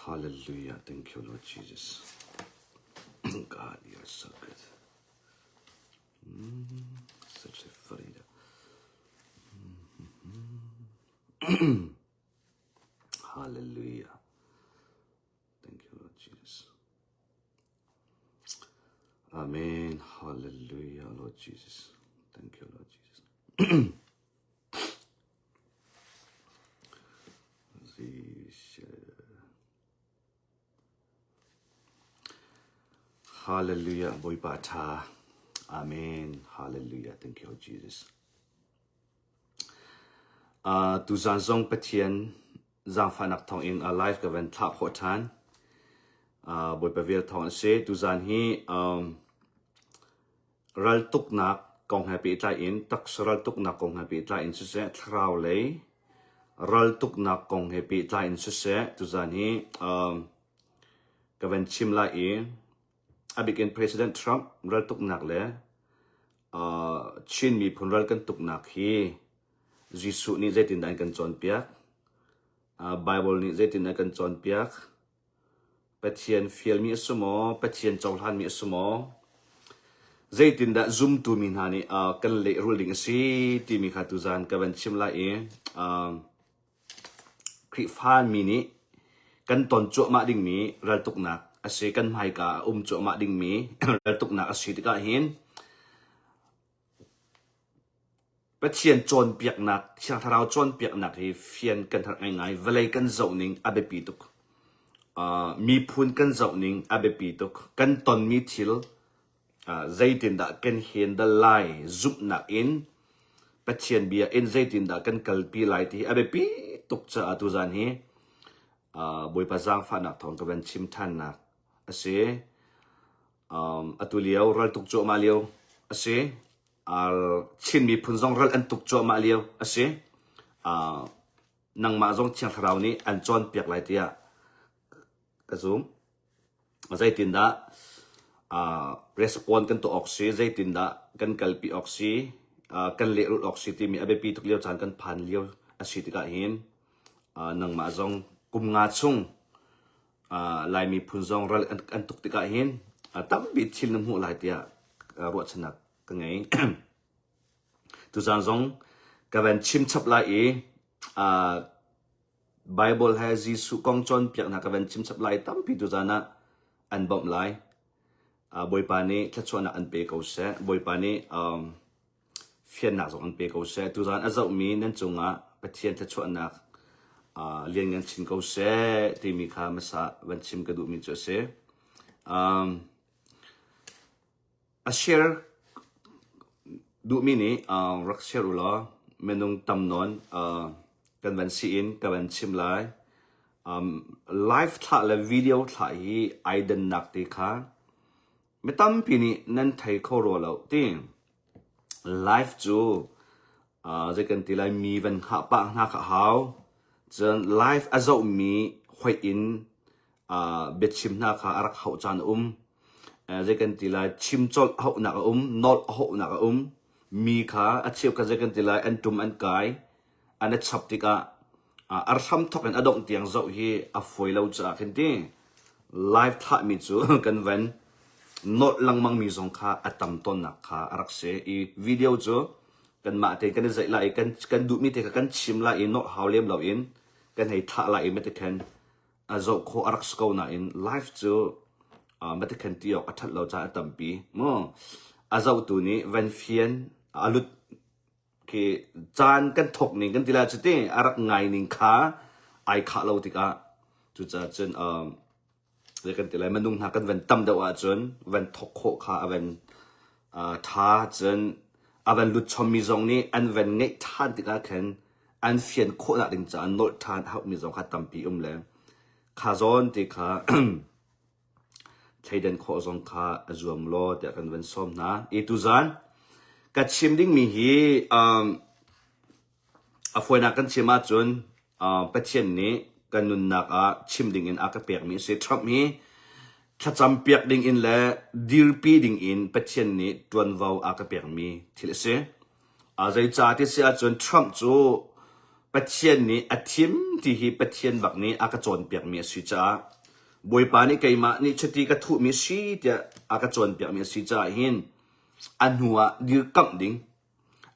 Hallelujah. Thank you, Lord Jesus. God, you are so good. Mm, such a freedom. Hallelujah. Thank you, Lord Jesus. Amen. Hallelujah, Lord Jesus. Thank you, Lord Jesus. Hallelujah, Bawipa ṭha. Amen. Hallelujah. Thank you, Jesus. Uh, tuzan zong Pathian zaangfahnak thawngin uh, live ka van thlah khawh ṭhan. Uh, Bawipa vel thawng a si. Tuzan hi um, Raltuknak kong he pehtlai in taksa raltuknak kong he pehtlai in siseh, thlarau lei raltuknak kong he pehtlai in siseh, tuzan hi um, ka van chim lai i a bik in President Trump raltuknak le uh, Chin miphun ral kan tuknak hi Jesuh nih zeitindah an kan cawnpiak? Uh, Bible nih zeitindah a kan cawnpiak? Pathian fialmi a si maw? Pathian cohlanmi a si maw? Zeitindah zumtu mi hna nih uh, kan lehrulh ding a si timi kha tuzan ka van chim lai i uh, Khrihfa mi nih kan ton cuahmah dingmi raltuknak a si, kan hmaika a um cuahmah dingmi raltuknak a si tikah hin Pathian cawnpiaknak, Thiang Thlarau cawnpiaknak hi fian kan harh ngaingai. Vawlei kan zohning a biapi tuk. Uh, miphun kan zohning a biapi tuk. Kan tonmi thil uh, zeitindah kan handle lai zumhnak in Pathian bia in zeitindah kan kalpi lai ti hi a biapi tuk caah tuzan hi uh, Bawipa zaangfahnak thawng ka van chim ṭhannak a si. Um, atu lio raltuk cuahmah lio a si. Chin miphun zong ral an tuk cuahmah lio a si. Nangmah zong Thiang Thlarau nih an cawnpiak lai tiah ka zum. Zeitindah respond kan tuah awk si, zeitindah kan kalpi awk si, kan lehrulh awk si timi a biapi tuk lio caan kan phan lio a si tikah hin nangmah zong kum nga chung Lai miphun zong ral an tuk tikah hin tampi thil na hmuh lai tiah ruahchannak ka ngei. Tuzaan zong ka van chim chap lai i Bible he Jesuh kong cawnpiaknak ka van chim chap lai tampi tuzaan ah an bawmh lai. Bawipa nih thluachuahnak an pe ko seh. Bawipa nih um, fiannak zong an pe ko seh. Tuzaan a zohmi nan cungah Pathian thluachuahnak uh, lianngan chin ko seh timi kha hmasa van chim ka duhmi cu a si. Um, A share duhmi nih uh, rak share u law minung tam nawn uh, kan van si in ka van chim lai. Um, live thlah le video thlah hi ai dannak te kha mi tampi nih nan thei kho rua lo ti. Live cu uh, zei kan ti lai mi van hngah pah hna kha hau. Cun live a zohmi hoih in uh, biachim hna kha a rak hauh caan a um. Uh, zei kan ti lai chim colh a hauhnak a um, nolh a hauhnak a um. Mi kha a cheu kha zei kan ti lai an tum an kai, an i chap tikah uh, a hram thok in a dongh tiang zoh hi a fawi lo caah khin ti live thlahmi cu kan van nolh lengmang mi zong kha a tam tawnnak kha a rak si i video cu kanmah te kan i zeih lai i kan kan duhmi te kha kan chim lai i nolh hau lem loin kan hei thlah lai i matikhan a zoh khawh a rak si ko nain live cu matikhan ti awk a ṭhat lo caan a tampi mu a zohtu nih van fian a lut khi caan kan thok ning kan ti lai cu ti a rak ngai ning kha ai khah lo tikah cucaah cun um, zei kan ti lai minung hna kan van tam deuh ahcun van thok khawh kha a van uh, ṭha cun a van lut chommi zong nih an van ngeih ṭhan tikah khan an fian khawhnak ding caah nolh ṭhan a hauhmi zong kha tampi um le kha zawn ti kha thleidan khawh zong kha a zuam law tiah kan van sawm hna. I tuzan ka chim dingmi hi um, a fawinak kan chim ahcun uh, Pathian nih kan nunnak ah chim ding in a ka pekmi a si. Trump hi thlacam piak ding in le dirpi ding in Pathian nih tuanvo a ka pekmi thil a si. Uh, zeicah ti si ahcun Trump cu Pathian nih a thim ti hi Pathian bak nih a ka cawnpiakmi a si caah Bawipa nih keimah nih chiti ka thuhmi si tiah a ka cawnpiakmi a si caah hin a hnu ah dirkamh ding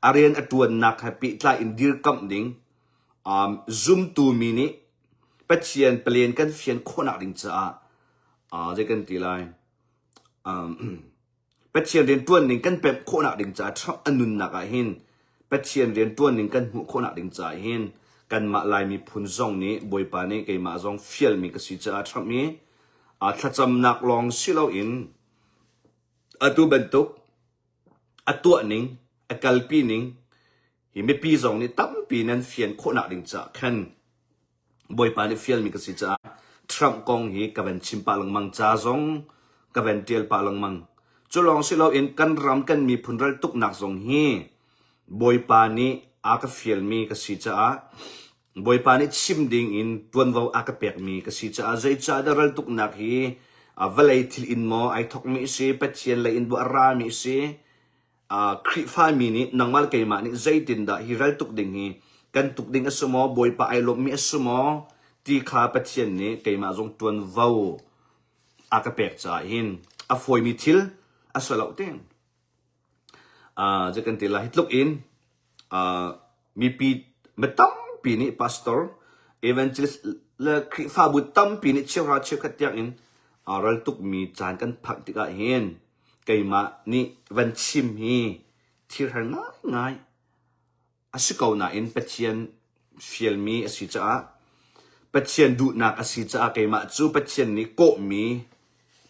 a rian a ṭuannak he pehtlai in dirkamh ding um, zumtu mi nih Pathian palen kan fian khawhnak ding caah uh, zei kan ti lai um, Pathian rian ṭuan ning kan pemh khawhnak ding caah Trump a nunnak ah hin Pathian rian ṭuan ning kan hmuh khawhnak ding caah hin kanmah Lai miphun zong nih Bawipa nih keimah zong fialmi ka si caah Trump hi uh, thlacamnak lawng si loin atu bantuk a tuah ning, a kalpi ning hi mipi zong nih tampi nan fian khawhnak ding caah khan Bawipa nih fialmi ka si caah Trump kong hi ka van chim pah lengmang ca zong ka van tial pah lengmang. Cu lawng si loin kan ram kan miphun ral tuknak zong hi Bawipa nih a ka fialmi ka si caah Bawipa nih chim ding in tuanvo a ka pekmi ka si caah zeicahdah raltuknak hi vawlei thil in maw ai thawkmi a si, Pathian lei in bu a rami a si, Khrihfami nih nangmah le keimah nih zeitindah hi raltuk ding hi kan tuk ding a si maw, Bawipa ai lawmhmi a si maw ti kha Pathian nih keimah zong tuanvo a ka pek caah hin a fawimi thil a si lo te. Uh, zei kan ti lai hi tluk in uh, mipi mi tampi nih pastor evangelist le Khrihfabu tampi nih cheuhra cheukhat tiang in uh, ral tukmi caan kan phak tikah hin keimah nih van chim hi thil har ngaingai a si ko nain Pathian fialmi a si caah Pathian duhnak a si caah keimah cu Pathian nih kawhmi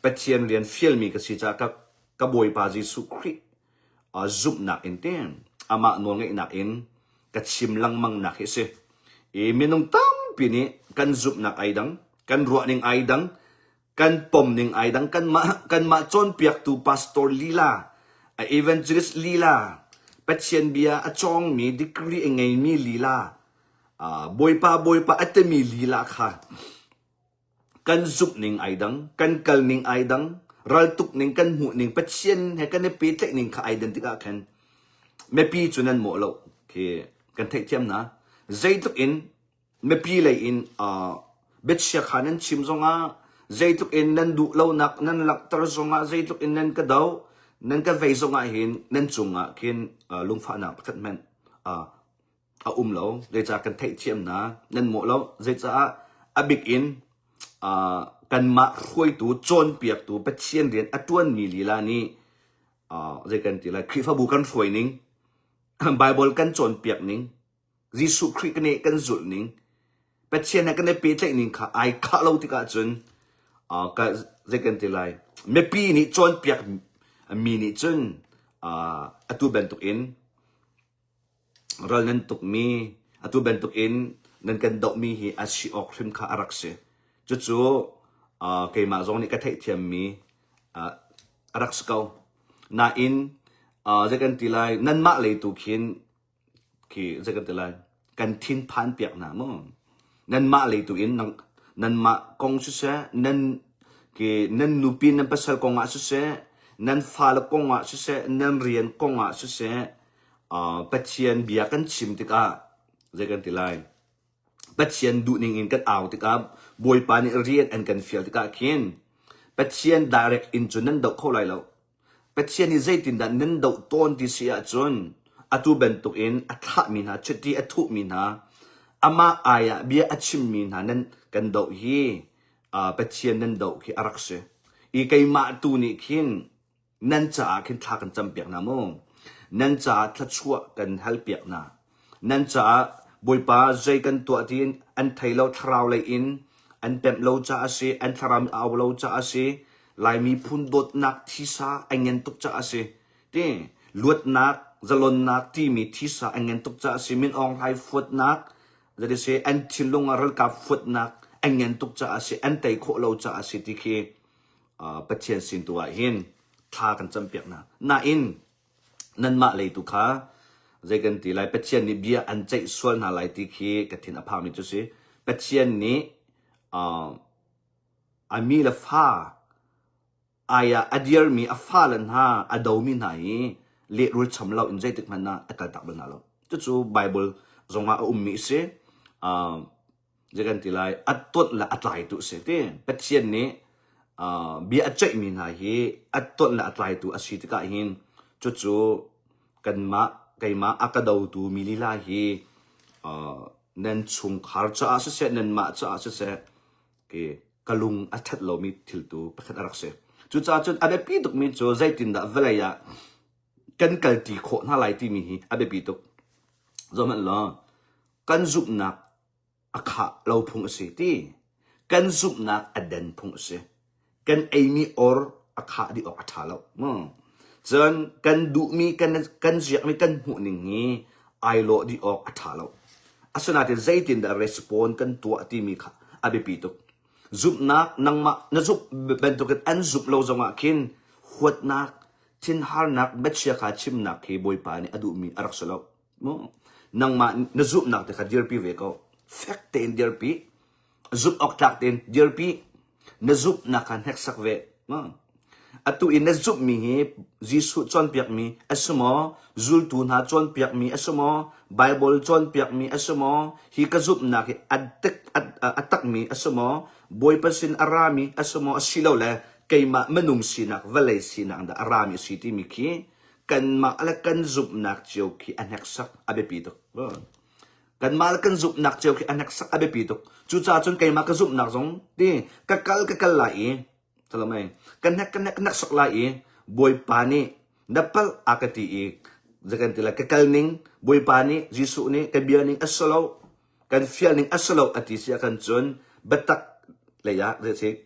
Pathian rian fialmi ka si caah ka, ka Bawipa Jesuh Khrih uh, zumhnak in te amah nawlngeihnak in ka chim lengmang nak hi a si. I minung tampi nih kan zumhnak ai dang, kan ruahning ai dang, kan pom ning ai dang kanmah kanmah cawnpiaktu pastor lila a evangelist lila Pathian bia a cawngmi degree a ngeimi lila uh, bawipa bawipa a timi lila kha kan zumh ning ai dang kan kal ning ai dang raltuk ning kan hmuh ning Pathian he kan i pehtlaih ning kha ai dan tikah khan mipi cu nan mawh lo khi kan theihthiam na zeitluk in mipi lei in uh, biachia kha nan chim zongah zeitluk in nan duh lonak nan langhter zongah zeitluk in nan ka do nan ka vei zongah hin nan cungah khin uh, lungfahnak pakhat hmanh uh, a um lo zeicah kan theihthiam na nan mawh lo zeicah a bik in uh, kanmah hruaitu cawnpiaktu Pathian rian a ṭuanmi lila nih uh, zei kan ti lai Khrihfabu kan hruai ning Bible kan cawnpiak ning Jesuh Khrih kan i kan zulh ning, Pathian he kan i pehtlaih ning kha ai khah lo tikah cun uh, ka zei kan ti lai mipi nih cawnpiak mi nih cun uh, atu bantuk in ral nan tukmi atu bantuk in nan kan dohmi hi a si awk hrim kha a rak si cucu uh, keimah zong nih ka theihthiammi uh, a rak si ko nain uh, zei kan ti lai nanmah lei tu khin khi zei kan ti lai kan thinphan piak hna mu nanmah lei tu in nang nanmah kong siseh nan ki nan nupi nan pasal kong ah siseh nan fale kong ah siseh nan rian kong ah siseh uh, Pathian bia kan chim tikah zei kan ti lai Pathian duhning in kan au tikah Bawipa nih rian an kan fial tikah khin Pathian direct in cun nan doh kho lai lo Pathian nih zeitindah nan doh tawn ti si ahcun atu bantukin a thlahmi hna, chiti a thuhmi hna, amah ai ah bia a chimmi hna nan kan doh hi uh, Pathian nan doh khi a rak si. I keimah tu nih khin nan caah khin thla kan campiak hna mu. Nan caah thluachuah kan halpiak hna. Nan caah Bawipa zei kan tuah tiin an thei lo thlarau lei in an pemh lo caah a si, an thlarau a au lo caah a si, Laimi phun dawtnak thisa a ngen tuk caah a si. Ti luatnak, zalonnak timi thisa a ngen tuk caah a si. Min Aung Hlaing fuatnak, zati si an thinlung ah ralkap fuatnak a ngen tuk caah a si, an tei khawh lo caah a si ti khi uh, Pathian sin tu ah hin thla kan campiak hna. Nain nanmah lei tu kha zei kan ti lai Pathian nih bia an ceih sual hna lai ti khi ka thin a phangmi cu si Pathian nih uh, a mi le fa ai ah a dirmi a fale hna a domi hna hi lehrul cham lo in zeitik hmanh ah a kaltak bal hna lo cucu Bible zongah a ummi a si. Uh, zei kan ti lai a tonh le a tlaitu a si ti. Pathian nih uh, bia a ceihmi hna hi a tonh le a tlaitu a si tikah hin cucu kanmah keimah a ka dotu mi lila hi uh, nan chungkhar caah siseh nanmah caah siseh ke ka lung a ṭhat lomi thil tu pakhat a rak si. Cucaah cun a biapi tukmi cu zeitindah vawlei ah kan kalṭi khawh hna lai timi hi a biapi tuk. Zohhmanh law, kan zumhnak a khah lo phung a si ti. Kan zumhnak a den phung a si. Kan eimi or a khah dih awk a ṭha lo. Cun kan duhmi, kan, kan ziakmi, kan hmuhning hi ai lawh dih awk a ṭha lo. Asinain zeitindah respond kan tuah timi kha a biapi tuk. Zumhnak nangmah na zumh bantukin an zumh lo zongah khin huatnak, thinharnak, biachia kha chimnak hi Bawipa nih a duhmi a rak si lo. Nangmah na zumhnak te kha dirpi ve ko. Fek tein dirpi. Zumh awk tlak tein dirpi. Na zumhnak kha hneksak ve. Atu i na zumhmi hi Jesuh cawnpiakmi a si maw? Zultu hna cawnpiakmi a si maw? Baibal cawnpiakmi a si maw? Hi ka zumhnak hi a, a, a takmi a si maw? Bawipa sin a rami a si maw? Asilole keimah minung sinak, vawlei sinak dah a rami a si timi khi kanmah le kan zumhnak cio khi a hneksak a biapi tuk. Kanmah le kan zumhnak cio khi a hneksak a biapi tuk. Cucaah cun keimah ka zumhnak zong ti ka kal ka kal lai i Salamai ka hnek ka hnek ka hneksak lai i Bawipa nih na palh a ka ti i zakan ti lai ka kal ning Bawipa nih Jesuh nih ka bia ning a si lo kan fial ning a si lo a ti si ah kan cun biatak lei ah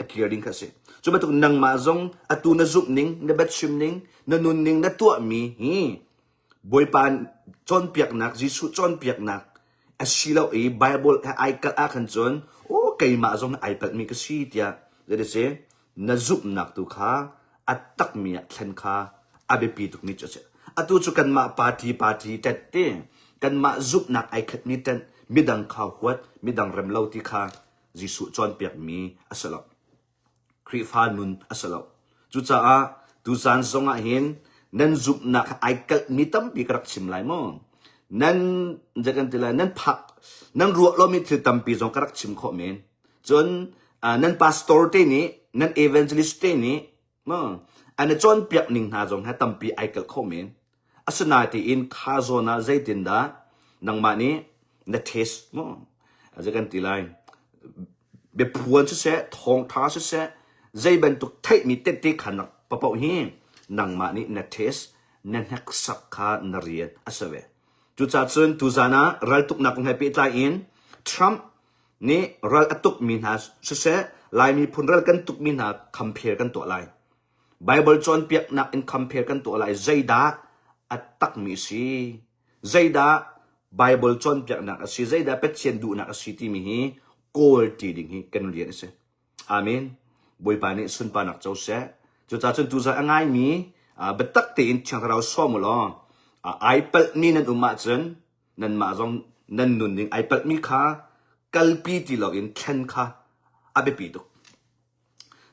a clear ding kha a si. Cu bantuk nangmah zong atu na zumh ning na biachim ning na nun ning na tuahmi hi Bawipa cawnpiaknak, Jesuh cawnpiaknak a si lo i Bible he ai kalh ahkhan cun aw keimah zong ai palhmi ka si tiah zei si na zumhnak tu kha a takmi ah thlen kha a biapi tukmi cu a si. Atu cu kanmah party party ṭanh ti kanmah zumhnak ai khatmi ṭanh midang kha huat midang rem lo ti kha Jesuh cawnpiakmi a si lo. Khrihfa nun a si lo. Cucaah tuzaan zong ah hin nan zumhnak ai kalhmi tampi ka rak chim lai maw? Nan zei kan ti lai nan phak nan ruah lomi thil tampi zong ka rak chim khawh men. Cun nan pastor te nih nan evangelist te nih maw an i cawnpiak ning hna zong he tampi ai kalh kho men. Asinain kha zawn ah zeitindah nangmah nih na test maw zei kan ti lai biaphuan siseh thawngtha siseh zei bantuk theihmi tette khan papoh hi nangmah nih na test na hneksak kha na rian a si ve. Cucaah cun tuzan ah raltuknak kong he pehtlai in Trump nih ral a tukmi hna siseh Lai miphun ral kan tukmi hna compare kan tuah lai. Baibal cawnpiaknak in compare kan tuah lai. Zeidah a takmi a si? Zeidah Baibal cawnpiaknak a si? Zeidah Pathian duhnak a si timi hi kawl ti ding hi kan rian a si. Amen. Bawipa nih sunparnak co seh. Cucaah cun tuzan a ngaimi biatak tein Thiang Thlarau sawm u law ai palhmi nan um ahcun nanmah zong nan nunning ai palhmi kha kalpi ti loin thlen kha a biapi tuk.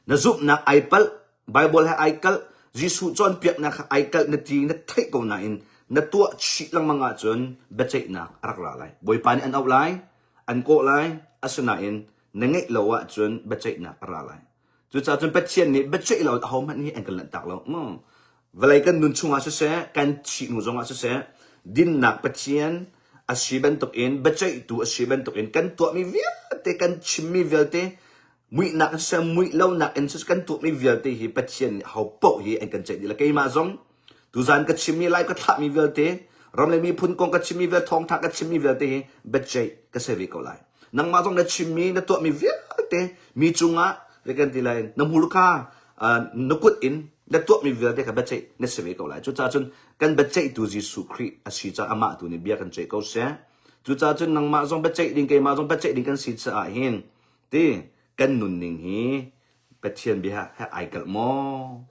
Na zumhnak ai palh, Baibal he ai kalh, Jesuh cawnpiaknak he ai kalh na ti na theih ko nain na tuah chih lengmang ahcun biaceihnak a rak ra lai. Bawipa nih an auh lai, an kawh lai, asinain na ngeih lo ahcun biaceihnak a ra lai. Cucaah cun Pathian nih biaceih lo ahohmanh hi an kan lanhtak lo. Vawlei kan nun chungah siseh, kan thih hnu zongah siseh, dinnak Pathian a si bantukin, biaceihtu a si bantukin kan tuahmi vialte, kan chimmi vialte, muihnak in siseh, muih lonak in siseh, kan tuahmi vialte hi Pathian nih ho paoh hi an kan ceih dih lai. Keimah zong tuzan ka chimmi lai ka thlahmi vialte, ram le miphun kong ka chimmi vialte, thawngtha ka chimmi vialte hi biaceih ka si ve ko lai. Nangmah zong na chimmi, na tuahmi vialte mi cungah zei kan ti lai, na hmurka na kut in na tuahmi vialte kha biaceih na si ve ko lai. Cucaah cun kan biaceihtu Jesuh Khrih a si caah amah tu nih bia kan ceih ko seh. Cucaah cun nangmah zong biaceih ding, keimah zong biaceih ding kan si caah hin ti kan nunning hi Pathian bia he ai kalh maw?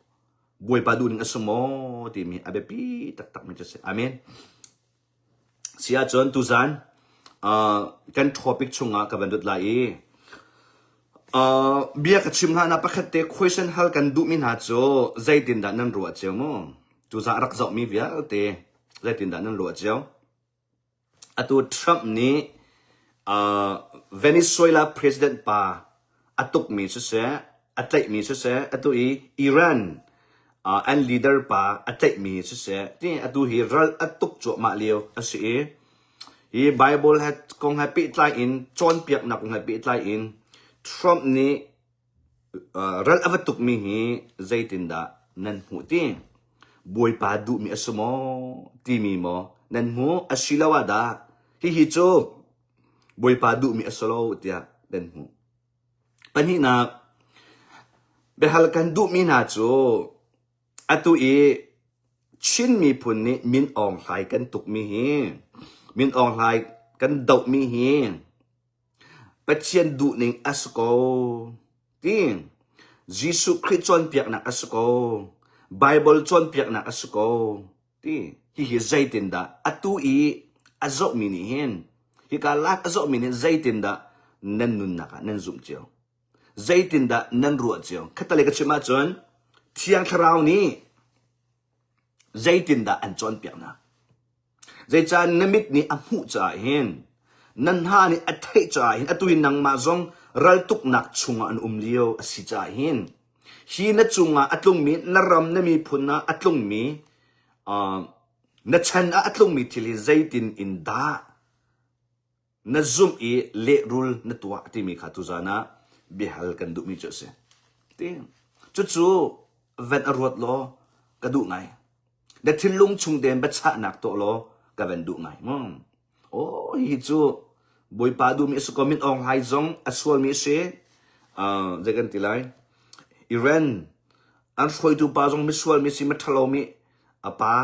Bawipa duhning a si maw? timi a biapi taktakmi cu a si. Amen. Si ahcun tuzan uh, kan topic chungah ka van lut lai i uh, bia ka chim hlan ah pakhat te question hal kan duhmi hna cu zeitindah nan ruah cio mu? Tuzan a rak zohmi vialte zeitindah nan ruah cio? Atu Trump nih Uh, Venezuela president pa a tukmi siseh, a tlaihmi siseh, atu i Iran uh, an leader pa a tlaihmi siseh, ti atu hi ral a tuk cuahmah lio a si i hi Bible he kong he pehtlai in cawnpiaknak kong he pehtlai in Trump nih uh, ral a va tukmi hi zeitindah nan hmuh ti? Bawipa duhmi a si maw timi maw nan hmuh asiloah dah hihi cu Bawipa duhmi a si lo tiah nan hmuh. Pahnihnak, biahal kan duhmi hna cu atu i Chin miphun nih Min Aung Hlaing kan tukmi hi, Min Aung Hlaing kan dohmi hi Pathian duhning a si ko ti. Jesuh Khrih cawnpiaknak a si ko. Bible cawnpiaknak a si ko ti. Hihi zeitindah atu i a zohmi nih hin hika lak a zohmi nih zeitindah nan nunnak ah nan zumh cio? Zeitindah nan ruah cio? Khatalei ka chim ahcun Thiang Thlarau nih zeitindah an cawnpiaknak? Zeicah na mit nih a hmuh caah hin, na hna nih a theih caah hin, atu hi nangmah zong raltuknak chungah an um lio a si caah hin, hi na cungah a tlungmi, na ram, na miphun ah a tlungmi, uh, na chan ah a tlungmi thil hi zeitin in dah na zumh i lehrul na tuah timi kha tuzan ah biahal kan duhmi cu a si. Ti. Cucu van a ruat law ka duh ngai. Na thinlung chung tein biachahnak tuah law ka van duh ngai. Hmm. Oh, hi cu Bawipa duhmi a si ko Min Aung Hlaing zong a sualmi a si. Uh, zei kan ti lai? Iran an hruaitu pa zong misual mi si, miṭhalo mi a pa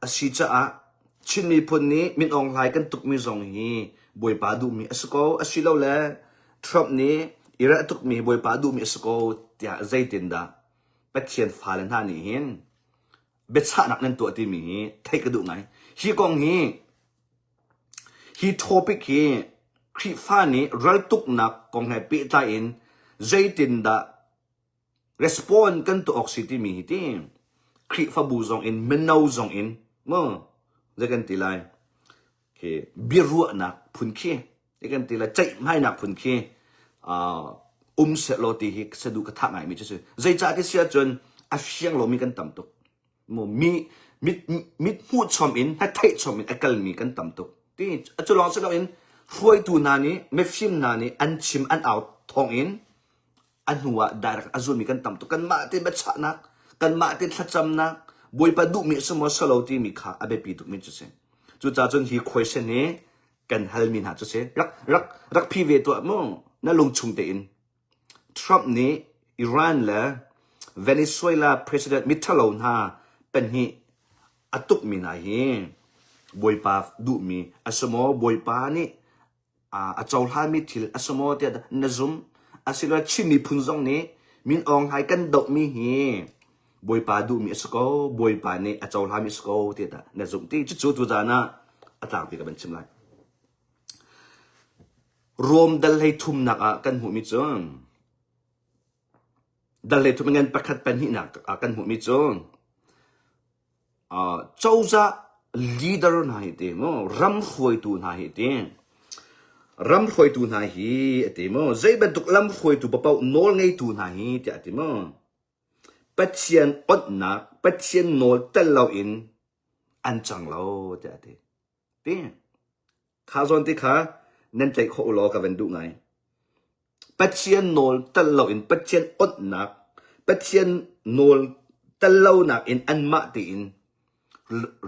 a si caah Chin miphun nih Min Aung Hlaing kan tukmi zong hi Bawipa duhmi a si ko asilole Trump nih Iran a tukmi hi Bawipa duhmi a si ko tiah zeitindah Pathian fale hna nih hin biachahnak nan tuah timi hi theih ka duh ngai. Hi kong hi hi topic hi Khrihfa nih raltuknak kong he pehtlai in zeitindah Respond kan tuah awk si timi hi ti Khrihfabu zong in mino zong in mu zei kan ti lai khi biaruahnak phun khi zei kan ti lai ceihmainak phun khi uh, um sehlaw ti hi sadu ka thah ngaimi cu si zeicah ti si ahcun a fiang lomi kan tam tuk mu mi mit mit hmuh chom in hnatheih chom in a kalmi kan tam tuk ti cu lawng si loin hruaitu hna nih mifim hna nih an chim an au thawng in A hnu ah direct a zulmi kan tam tuk. Kanmah tein biachahnak, kanmah tein thlacamnak, Bawipa duhmi a si maw si lo timi kha a biapi tukmi cu si. Cucaah cun hi question hi kan halmi hna cu si. Rak, rak, rak phi ve tuah mu. Na lungchung tein. Trump nih Iran le Venezuela president mithalo hna pahnih a tukmi hna hi Bawipa duhmi a si maw? Bawipa nih a cohlanmi thil a si maw tiah na zum asiloah Chin miphun zong nih Min Aung Hlaing kan dohmi hi Bawipa duhmi a si ko Bawipa nih a cohlanmi a si ko tiah na zumh ti cucu tuzaan ah a tlangpi ka van chim lai Rom dal hlei thumnak ah kan hmuhmi cu dal hlei thum ngan pakhat pahnihnak ah kan hmuhmi cu Cozah leader hna hi ti maw ram hruaitu hna hi ti ram hruaitu hna hi a ti maw zei bantuk lam hruaitu paoh nawl ngeitu hna hi tiah a ti maw Pathian onhnak Pathian nawl tel loin an cang lo tiah a ti ti Kha zawn te kha nan tlaih khawh u law ka van duh ngai. Pathian nawl tel loin Pathian onhnak, Pathian nawl tel lonak in anmah tein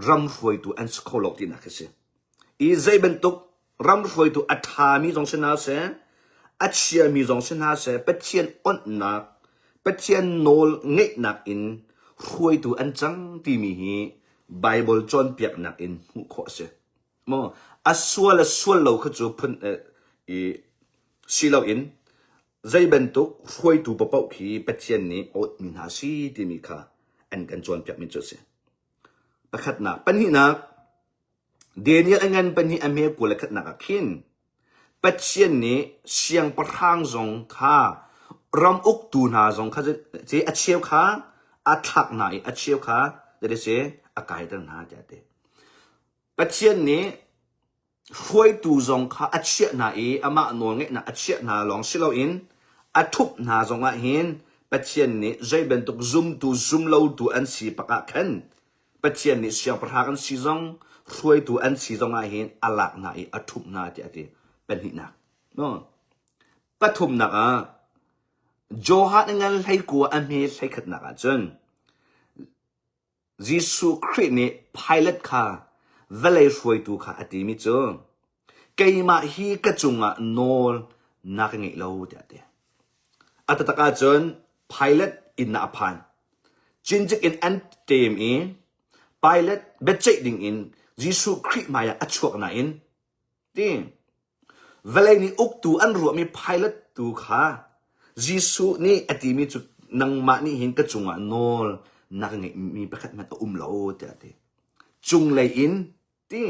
ram hruaitu an si kho lo tinak khi si. I zei bantuk ram hruaitu a ṭhami zong si hna seh, a chiami zong si hna seh, Pathian onhnak, Pathian nawl ngeihnak in hruaitu an cang timi hi Bible cawnpiaknak in hmuh khawh a si. Maw a sual a sual lo kha cu phun i si loin zei bantuk hruaitu paoh khi Pathian nih awtmi hna si timi kha an kan cawnpiakmi cu a si. Pakhatnak. Pahnihnak, Daniel a ngan pahnih a hme 21 ah khin Pathian nih siangpahrang zong kha ram uktu hna zong kha a cheu kha a thlak hna i a cheu kha a kaiter hna tiah a ti. Pathian nih. Hruaitu zong kha a chiah hna i amah nawlngeihnak a chiah hna lawng si loin a ṭhumh hna zongah hin Pathian nih zei bantuk zumtu zumlotu an si pak ah khan Pathian nih siangpahrang an si zong hruaitu an si zongah hin a lak hna i a ṭhumh hna tiah a ti. Pahnihnak. No. Pathumnak ah Johan ngan hleikua a hme hleikhatnak ah cun Jesuh Khrih nih Pilat kha vawlei hruaitu kha a timi cu keimah hi ka cungah nawl na ka ngeih lo tiah a ti. A taktak ahcun Pilat inn ah a phan. Cincik in an ṭem i Pilat biaceih dingin Jesuh Khrih hmaiah a chuak nain ti Vawlei nih uktu an ruahmi pilot tu kha Jesuh nih a timi cu nangmah nih hin ka cungah nawl na ka ngeihmi pakhat hmanh a um lo tiah a ti. Cunglei in ti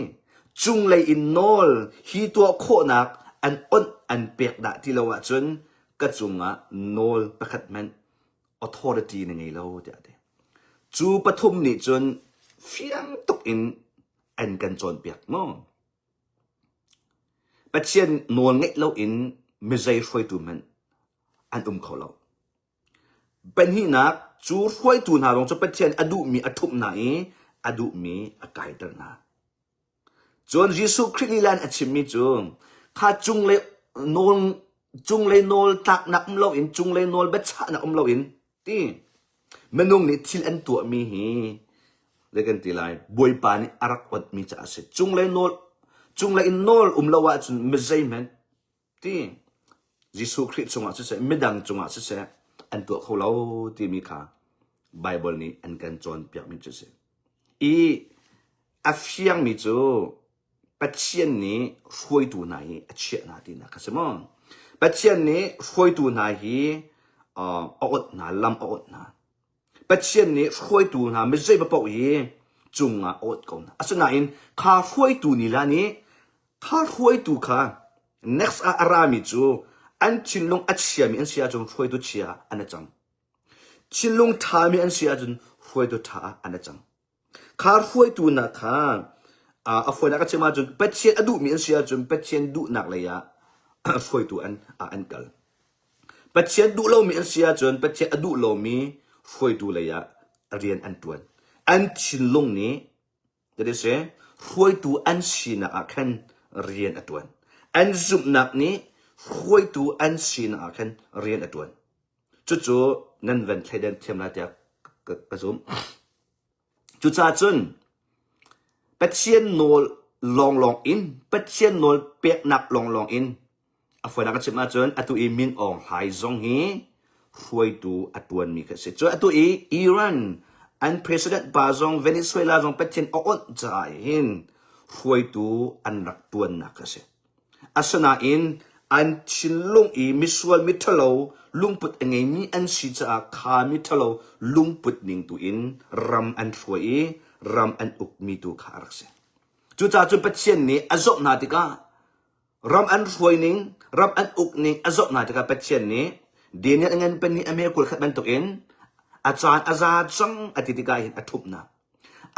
cunglei in nawl hi tuah khawhnak an onh an pek dah ti lo ahcun ka cungah nawl pakhat hmanh authority na ngei lo tiah a ti. Cu pathum nih cun fiang tuk in an kan cawnpiak maw? Pathian nawl ngeih loin mizei hruaitu hmanh an um kho lo. Pahnihnak, cu hruaitu hna zong cu Pathian a duhmi a ṭhumh hna i a duhmi a kaiter hna. Cun Jesuh Khrih lila in a chimmi cu kha cunglei nawl cunglei nawl tlaknak um loin cunglei nawl biachahnak um loin ti minung nih thil an tuahmi hi zei kan ti lai Bawipa nih a rak onhmi caah a si. Cunglei nawl cunglei in nawl um lo ahcun mi zeihmanh ti Jesuh Khrih cungah siseh midang cungah siseh an tuah kho lo timi kha Bible nih an kan cawnpiakmi cu a si. I a fiangmi cu Pathian nih hruaitu hna hi a chiah hna tinak a si maw? Pathian nih hruaitu hna hi uh, a awt hna, lam a awt hna. Pathian nih hruaitu hna mizei paoh hi cungah a awt ko hna. Asinain kha hruaitu ni la nih kha hruaitu kha next ah a rami cu an thinlung a chiami an si ahcun hruaitu chia an a cang. Thinlung ṭhami an si ahcun hruaitu ṭha ah an a cang. Kha hruaitu hna kha a fawinak ka chim ahcun Pathian a duhmi an si ahcun Pathian duhnak lei ah hruaitu an an kal. Pathian duh lomi an si ahcun Pathian a duh lomi hruaitu lei ah rian an ṭuan. An thinlung nih that is hruaitu an sinak ah khan rian a ṭuan. An zumhnak nih hruaitu an sinak ah khan rian a ṭuan. Cucu nan van thleidan thiam lai tiah ka, ka zumh. Cucaah cun Pathian nawl lawnglawng in, Pathian nawl peknak lawnglawng in a fawinak ka chim ahcun atu i Min Aung Hlaing zong hi hruaitu a ṭuanmi kha a si. Cun atu i Iran an president pa zong Venezuela zong Pathian a awnh caah hin hruaitu an rak ṭuannak kha a si. Asinain an thinlung i misual miṭhalo lungput a ngeimi an si caah kha miṭhalo lungput ning tu in ram an hruai i ram an ukmi tu kha a rak si. Cucaah cun Pathian nih a zoh hna tikah ram an hruai ning, ram an uk ning a zoh hna tikah Pathian nih Daniel a ngan pahnih a me 20 khat bantukin a caan a za cang a ti tikah hin a ṭhumh hna.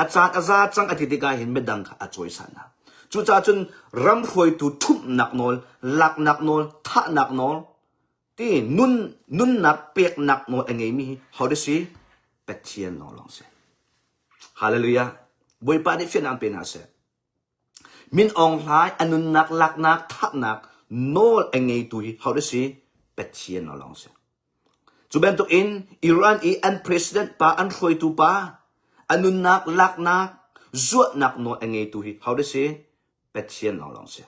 A caan a za cang a ti tikah hin midang kha a cawisan hna. Cucaah cun ram hruaitu ṭhumhnak nawl, laknak nawl, thahnak nawl, ti nun nunnak peknak nawl a ngeimi hi ho dah si? Pathian lawnglawng si. Hallelujah. Bawipa nih fiannak pe hna seh. Min Aung Hlaing a nunnak laknak thahnak nawl a ngeitu hi ho dah si? Pathian lawnglawng si. Cu bantukin Iran i an president pa, an hruaitu pa, a nunnak laknak, zuahnak nawl a ngeitu hi ho dah si? Pathian lawnglawng si.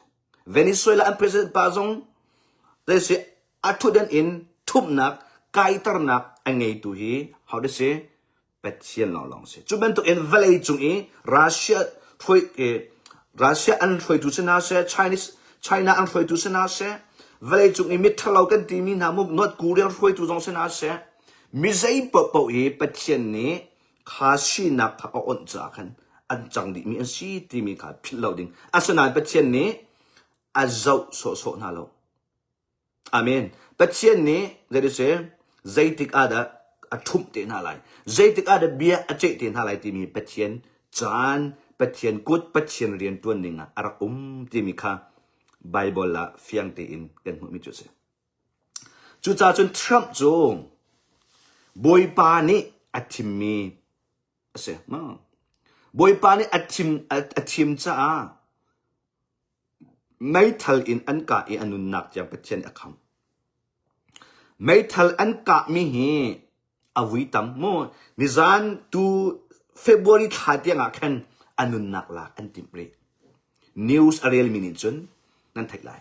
Venezuela an president pa zong zei si a ṭhutdan in ṭhumhnak, kaiternak a ngeitu hi ho dah si? Pathian lawnglawng si. Cu bantukin vawlei cung i Russia hruai Russia an hruaitu si hna seh, Chinese China an hruaitu si hna seh, vawlei cung i miṭhalo kan timi hna mu North Korea hruaitu zong si hna seh, mi zei paohpaoh hi Pathian nih kha sinak kha a onh caah khan an cang dihmi an si timi kha philh lo ding. Asinain Pathian nih a zoh sawhsawh hna lo. Amen. Pathian nih zei zeitik ah dah a ṭhumh te hna lai, zeitik ah dah bia a ceih te hna lai timi Pathian caan, Pathian kut Pathian rian ṭuan ning ah a rak um timi kha Baibal ah fiang tein kan hmuhmi cu a si. Cucaah cun Trump cu Bawipa nih a thimmi a si. Bawipa nih a thim a thim caah meithal in an kah i a nunnak tiang Pathian nih a khamh. Meithal an kahmi hi a vui tam mu. Nizan tu February thla tiang ah khan a nunnak lak an timh rih. News a relmi nih cun nan theih lai.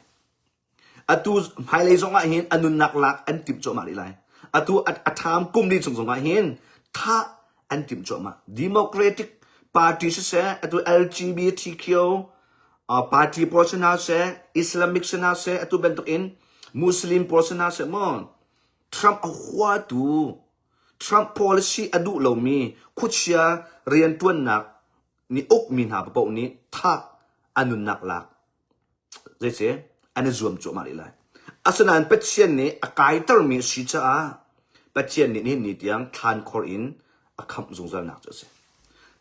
Atu hmailei zong ah hin a nunnak lak an timh cuahmah rih lai. Atu a ṭham kum li chung zong ah hin thah an timh cuahmah. Democratic Party siseh, atu LGBTQ party pawl si hna seh, Islamic si hna seh, atu bantuk in Muslim pawl si hna seh maw, Trump a huatu, Trump policy a duh lomi khuachia rianṭuannak nih ukmi hna paoh nih thah a nunnak lak Zeiti an i zuam cuahmah rih lai. Asinain Pathian nih a kaitermi a si caah Pathian nih nihin ni tiang thlankhor in a khamh zungzalnak cu a si.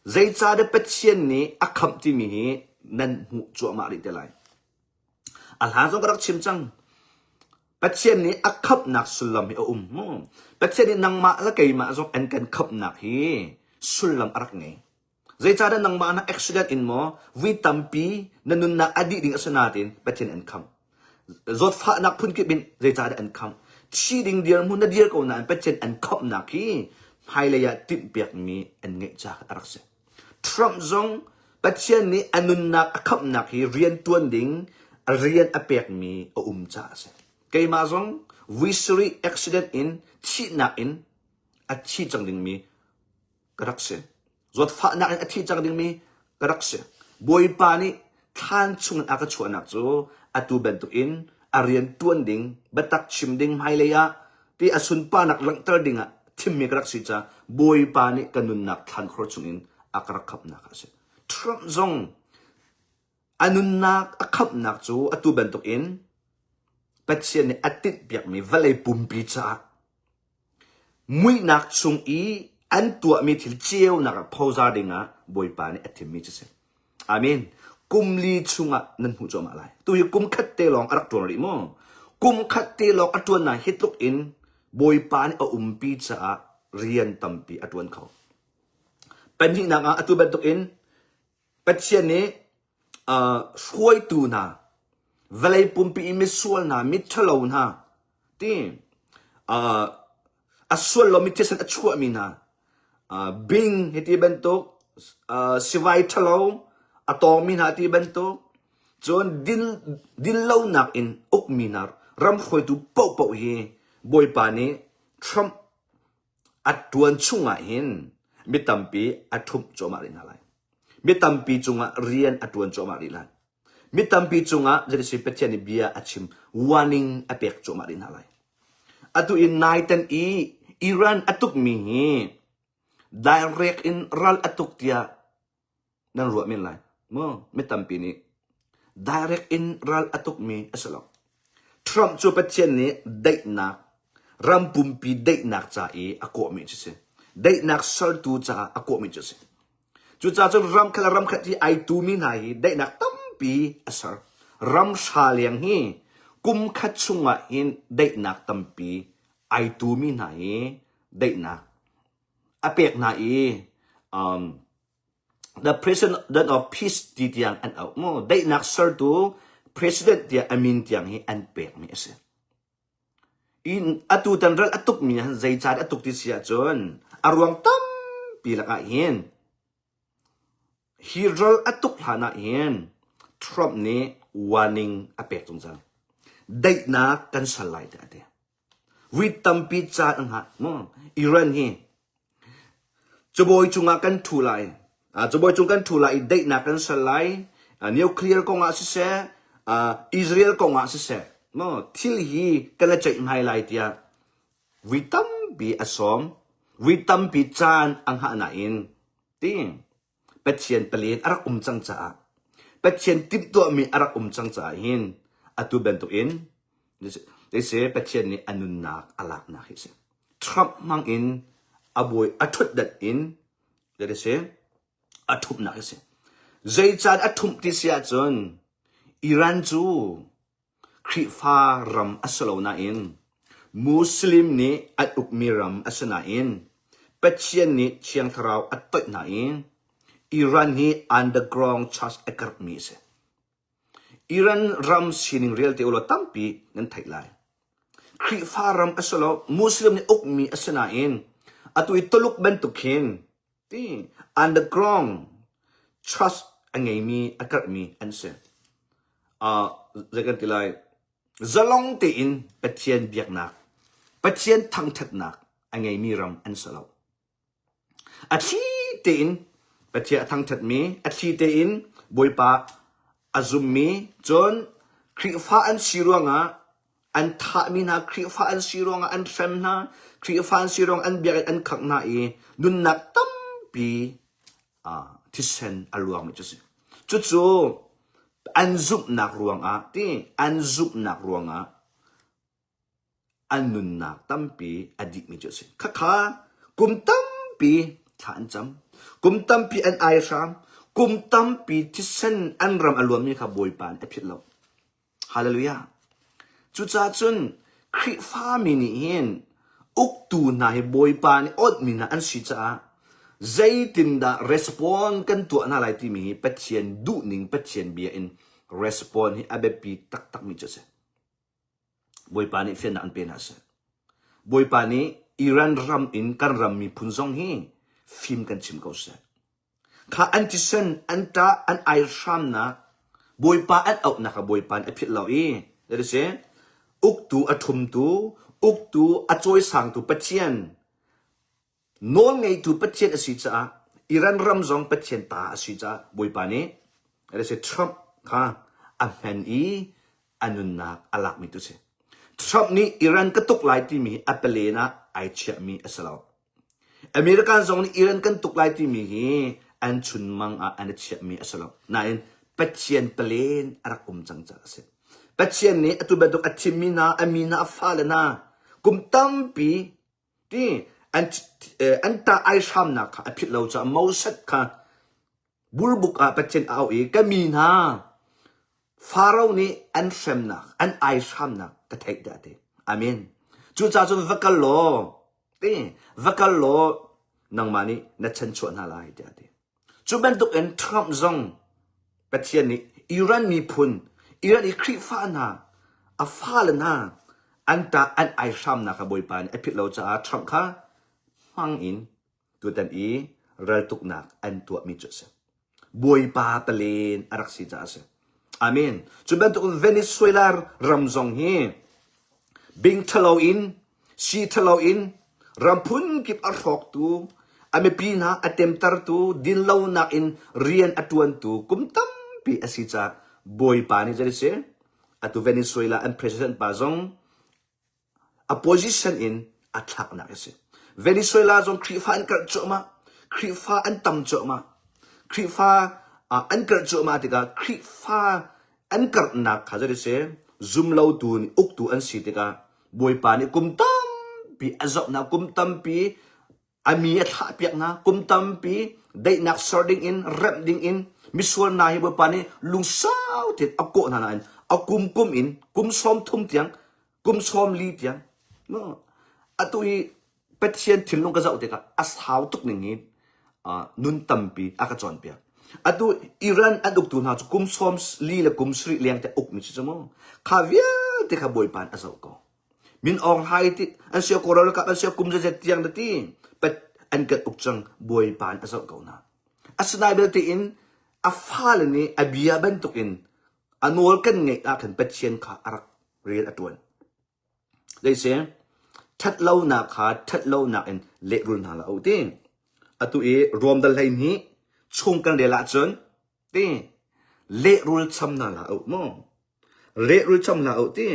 Zeicahdah Pathian nih a khamh timi hi nan hmuh cuahmah rih te lai. A hlan zong ka rak chim cang. Pathian nih a khamhnak sullam hi a um. Pathian nih nangmah le keimah zong an kan khamhnak hi sullam a rak ngei. Zeicahdah nangmah na accident in maw vui tampi na nunnak a dih ding a si nain Pathian an khamh. Zawtfahnak phunkip in zeicahdah an khamh. Thi ding dirhmun na dir ko nain Pathian an khamhnak hi hmailei ah timhpiakmi an ngeih caah a rak si. Trump zong Pathian nih a nunnak a khamhnak hi rian tuan ding rian a pekmi a um caah a si. Keimah zong vui sarih accident in thihnak in a thi cang dingmi ka rak si. Zawtfahnak in a thi cang dingmi ka rak si. Bawipa nih thlan chungin a ka chuahnak cu atu bantukin a rian ṭuan ding, biatak chim ding hmailei ah ti a sunparnak langhter dingah thimmi ka rak si caah Bawipa nih ka nunnak thlankhor chungin a ka rak khamhnak a si. Trump zong a nunnak a khamhnak cu atu bantukin Pathian nih a tinhpiakmi vawlei pumpi caah Muihnak chung i an tuahmi thil ceunak ah phozar dingah Bawipa nih a thimmi cu a si. Amen. Kum li chungah nan hmuh cuahmah lai. Tu hi kum khat te lawng a rak ṭuan rih maw? Kum khat te lawng a ṭuan nain hi tluk in Bawipa nih a umpi caah rian tampi a ṭuan kho. Pahnihnak ah atu bantuk in Pathian nih hruaitu hna, vawlei pumpi i misual hna, miṭhalo hna, ti a sual lomi thisen a chuahmi hna, bing hi ti bantuk, sivai ṭhalo a tawngmi hna ti bantuk, cun din dinlonak in ukmi hna ram hruaitu paohpaoh hi Bawipa nih Trump a ṭuan chungah hin mi tampi a ṭhumh cuahmah rih hna lai. Mi tampi cungah rian a ṭuan cuahmah rih lai. Mi tampi cungah zeiti Pathian nih bia a chim, warning a pek cuahmah rih hna lai. Atu in naitan i Iran a tukmi hi direct in ral a tuk tiah nan ruah men lai maw mi tampi nih direct in ral a tukmi a si lo Trump cu Pathian nih daihnak ram pumpi daihnak ca i a kawhmi cu si daihnak sertu caah a kawhmi cu si cucaah cun ram khat le ram khat hi ai tumi hna hi daihnak tampi a ser ram hra leng hi kum khat chungah hin daihnak tampi ai tumi hna hi daihnak a pek hna i um, the president of peace ti tiang an auh mu daihnak sertu president tiah a min tiang hi an pekmi a si in atu tan ral a tukmi han zeicah a tuk ti si ahcun a ruang tampi lakah hin hi ral a tuk hlan ah hin Trump nih warning a pek zungzal daihnak kan sal lai tiah a ti Vui tampi caan a hngah mu. Iran hi cabawi cungah kan ṭhu lai. Cabawi cung kan ṭhu lai i daihnak kan ser lai. Nuclear kongah siseh, Israel kongah siseh, mu thil hi kan i ceihmai lai tiah vui tampi a sawm. Vui tampi caan a hngah nain ti Pathian palen a rak um cang caah Pathian timhtuahmi a rak um cang caah hin atu bantukin se Pathian nih a nunnak a laknak hi a si. Trump hmang in a bawi a ṭhutdat in se a ṭhupnak hi a si. Zeicaan a ṭhumh ti si ahcun Iran cu Khrihfa ram a si lo nain Muslim nih an ukmi ram a si nain Pathian nih Thiang Thlarau a toih hna i Iran hi underground church a karhmi a si. Iran ram sining rialte ulaw tampi nan theih lai. Khrihfa ram a si lo, Muslim nih ukmi a si nain atu i Tuluk bantuk hin ti underground trust a ngeimi a karhmi an si. Uh, zei kan ti lai, zalong tein Pathian biaknak, Pathian thangṭhatnak a ngeimi ram an si lo. A thli tein Pathian a thangṭhatmi, a thli tein Bawipa a zummi, cun Khrihfa an si ruangah an thahmi hna, Khrihfa an si ruangah an hrem hna, Khrihfa an si ruangah an biakinn an khangh hna i nunnak tampi uh, thisen a luangmi cu a si. Cucu an zumhnak ruangah ti an zumhnak ruangah an nunnak tampi a dihmi cu a si. Khakha kum tampi thla an cam. Kum tampi an aihram. Kum tampi thisen an ram a luanmi kha Bawipa nih a philh lo. Hallelujah. Cucaah cun Khrihfami nih hin uktu hna hi Bawipa nih awnhmi hna an si caah zeitindah respond kan tuah hna lai timi hi Pathian duhning Pathian bia in respond hi a biapi taktakmi cu a si. Bawipa nih fiannak an pe hna seh. Bawipa nih Iran ram in kan ram miphun zong hi fim kan chim ko seh. Kha an thisen, an ṭah, an aihramnak, Bawipa an auhnak kha Bawipa nih a philh lo i, that is uktu a ṭhumtu, uktu a cawisangtu Pathian, Nawlngeitu Pathian a si caah Iran ram zong Pathian ta a si caah Bawipa nih Trump kha a hmen i a nunnak a lakmi tu si. Trump nih Iran ka tuk lai timi a palen ah ai chiahmi a si lo. American zong nih Iran kan tuk lai timi hi an chunmang ah an i chiahmi a si lo. Nain Pathian palen a rak um cang caah a si. Pathian nih atu bantuk a thimmi hna, a mi hna, a fale hna kum tampi Ti an an tah ai hramnak kha a philh lo caah Moses kha burbuk ah Pathian a auh i ka mi hna Faro nih an hremnak an ai hramnak ka theih tiah a ti. Amen. Cucaah cun va kal law ti va kal law nangmah nih na chanchuah hna lai tiah a ti. Cu bantukin Trump zong Pathian nih Iran miphun, Iran i Khrihfa hna, a fale hna an ṭah an aihramnak kha Bawipa nih a philh lo caah Trump kha hmang in tutan i raltuknak an tuahmi cu a si. Bawipa palen a rak si caah a si. Amen. Cu bantukin Venezuela ram zong hi bing ṭhalo in Si ṭhalo in ram phunkip a hrawktu, a mipi hna a temtertu, dinlonak in rian a ṭuantu kum tampi a si caah Bawipa nih zei a si? Atu Venezuela an president pa zong a position in a thlaknak a si. Venezuela zong Khrihfa an karh cuahmah. Khrihfa an tam cuahmah. Khrihfa an karh cuahmah tikah Khrihfa an karhnak kha zei a si? Zumlotu nih uktu an si tikah Bawipa nih kum tampi a zohnak, kum tampi a mi a thlahpiak hna, kum tampi daihnak ser ding in, remh ding in, misual hna hi Bawipa nih lungsau tein a kawh hna nain a kum kum in kum 30 tiang, kum 40 tiang, no, atu hi Pathian thinlung ka zoh tikah a sau tuk ning hi nun tampi a ka cawnpiak. Atu Iran an uktu hna cu kum 40 le kum 70 leng te ukmi si cu mu. Kha vialte kha Bawipa nih a zoh ko. Min Aung Hlaing ti an sia Kawl ralkap an sia kum zeizat tiang na ti pat an kan uk cang Bawipa nih a zoh ko hna. Asinain belte in a fale nih a bia bantukin a nawl kan ngeih ah khan Pathian kha a rak rian a ṭuan. Zeisi ṭhatlonak kha ṭhatlonak in lehrul hna hlah u ti. Atu i Rom dal 12 chung kan rel ahcun ti lehrul cham hna hlah u mu. Lehrul cham hlah u ti.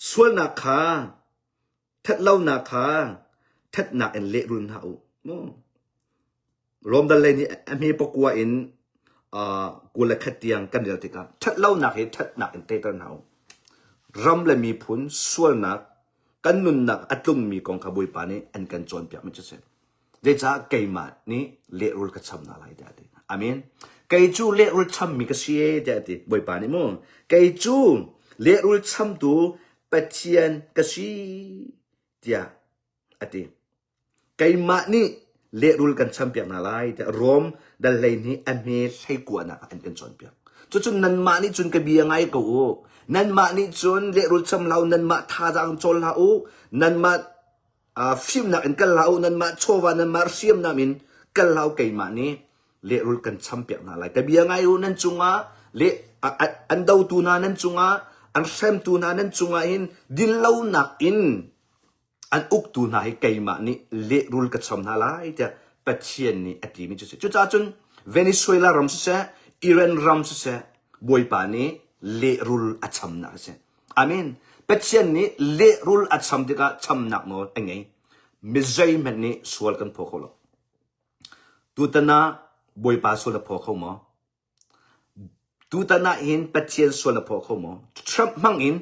Sualnak kha ṭhatlonak kha ṭhatnak in lehrul hna u mu. Rom dal lei nih a hme pakua in uh, 21 tiang kan rel tikah ṭhatlonak hi ṭhatnak in teter hna u. Ram le miphun sualnak kan nunnak a tlungmi kong kha Bawipa nih an kan cawnpiakmi cu a si. Zeicah keimah nih lehrul ka cham hna lai tiah a ti. Amen. Kei cu lehrul chammi ka si e tiah a ti. Bawipa nih mu. Kei cu lehrul chamtu Pathian ka si tiah a ti. Keimah nih lehrul kan champiak hna lai tiah Rom dal 12 a hme hleikuanak ah an kan cawnpiak. Cucun nanmah nih cun ka bia ngai ko u. Nanmah nih cun lehrul cham hlah u, nanmah thazaang cawl hlah u, nanmah uh, fimnak in kal hlah u, nanmah chawva, nanmah hriamnam in kal hlah u, keimah nih lehrul kan champiak hna lai. Ka bia ngai u, nan cungah le an dotu hna nan cungah, an hremtu hna nan cungah hin dinlonak in an uktu hna hi keimah nih lehrul ka cham hna lai tiah Pathian nih a timi cu a si. Cucaah cun Venezuela ram siseh, Iran ram siseh, Bawipa nih lehrul a chamnak a si. Amen. Pathian nih lehrul a cham tikah chamnak nawl a ngei. Mi zeihmanh nih sual kan phaw kho lo. Tutan ah Bawipa sual na phaw kho maw? Tutan ah hin Pathian sual na phaw kho maw? Trump hmang in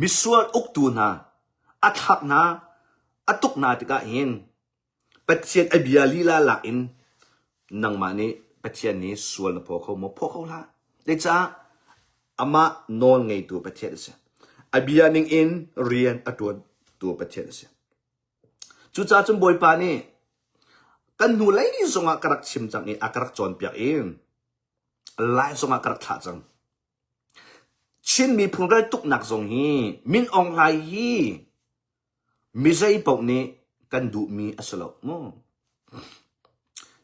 misual uktu hna a thlak hna, a tuk hna tikah hin Pathian a bia lila lak in nangmah nih Pathian nih sual na phaw kho maw? Phaw kho hlah. Zeicah amah nawl ngeitu Pathian a si. A bia ning in rian a ṭuantu Pathian a si. Cucaah cun Bawipa nih kan hnulei zongah ka rak chim cang i a ka rak cawnpiak i lai zongah ka rak thlah cang. Chin miphun ral tuknak zong hi Min Aung Hlaing hi mi zei paoh nih kan duhmi a si lo mu.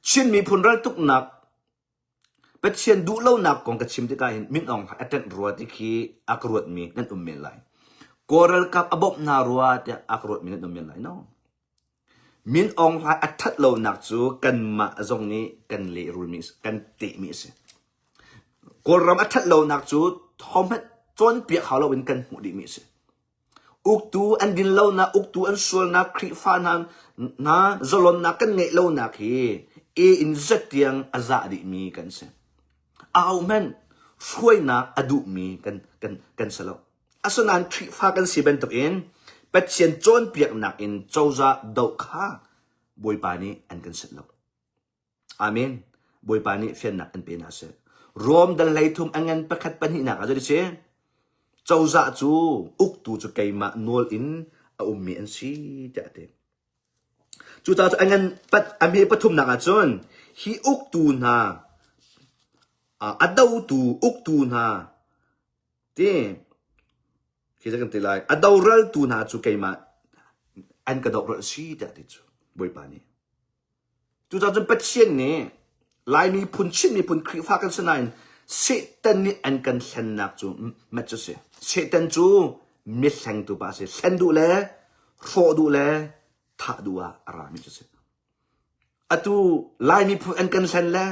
Chin miphun ral tuknak Pathian duhlonak kong ka chim tikah hin Min Aung Hlaing a ṭanh rua ti khi a ka ruatmi nan um men lai. Kawl ralkap a bawmh hna rua tiah a ka ruatmi nan um men lai no. Min Aung Hlaing a ṭhat lonak cu kanmah zong nih kan lehrulmi kan tehmi a si. Kawlram a ṭhat lonak cu hohmanh cawnpiak hau loin kan hmuh dihmi a si. Uktu an din lonak, uktu an sualnak, Khrihfa hna, hna zalonnak kan ngeih lonak hi A in Z tiang a zah dihmi kan si. Ahohmanh hruainak a duhmi kan, kan, kan si lo. Asinain Khrihfa kan si bantukin Pathian cawnpiaknak in cozah doh kha Bawipa nih an kan set lo. Amen. Bawipa nih fiannak an pe hna seh. Rom dal 13 a ngan pakhat pahnihnak ah zei si? Cozah cu uktu cu keimah nawl in a ummi an si tiah a ti. Cucaah cu a ngan pat a hme pathumnak ah cun hi uktu hna a dotu uktu hna ti khi kan ti lai a doraltu hna cu keimah an ka dohral si tiah a ti cu Bawipa nih. Cucaah cun Pathian nih Lai miphun, Chin miphun Khrihfa kan si nain Satan nih an kan hlennak cu mat cu si. Satan cu mihlengtu pa a si. Hlen duh le hrawh duh le thah duh ah a rami cu si. Atu Lai miphun an kan hlen le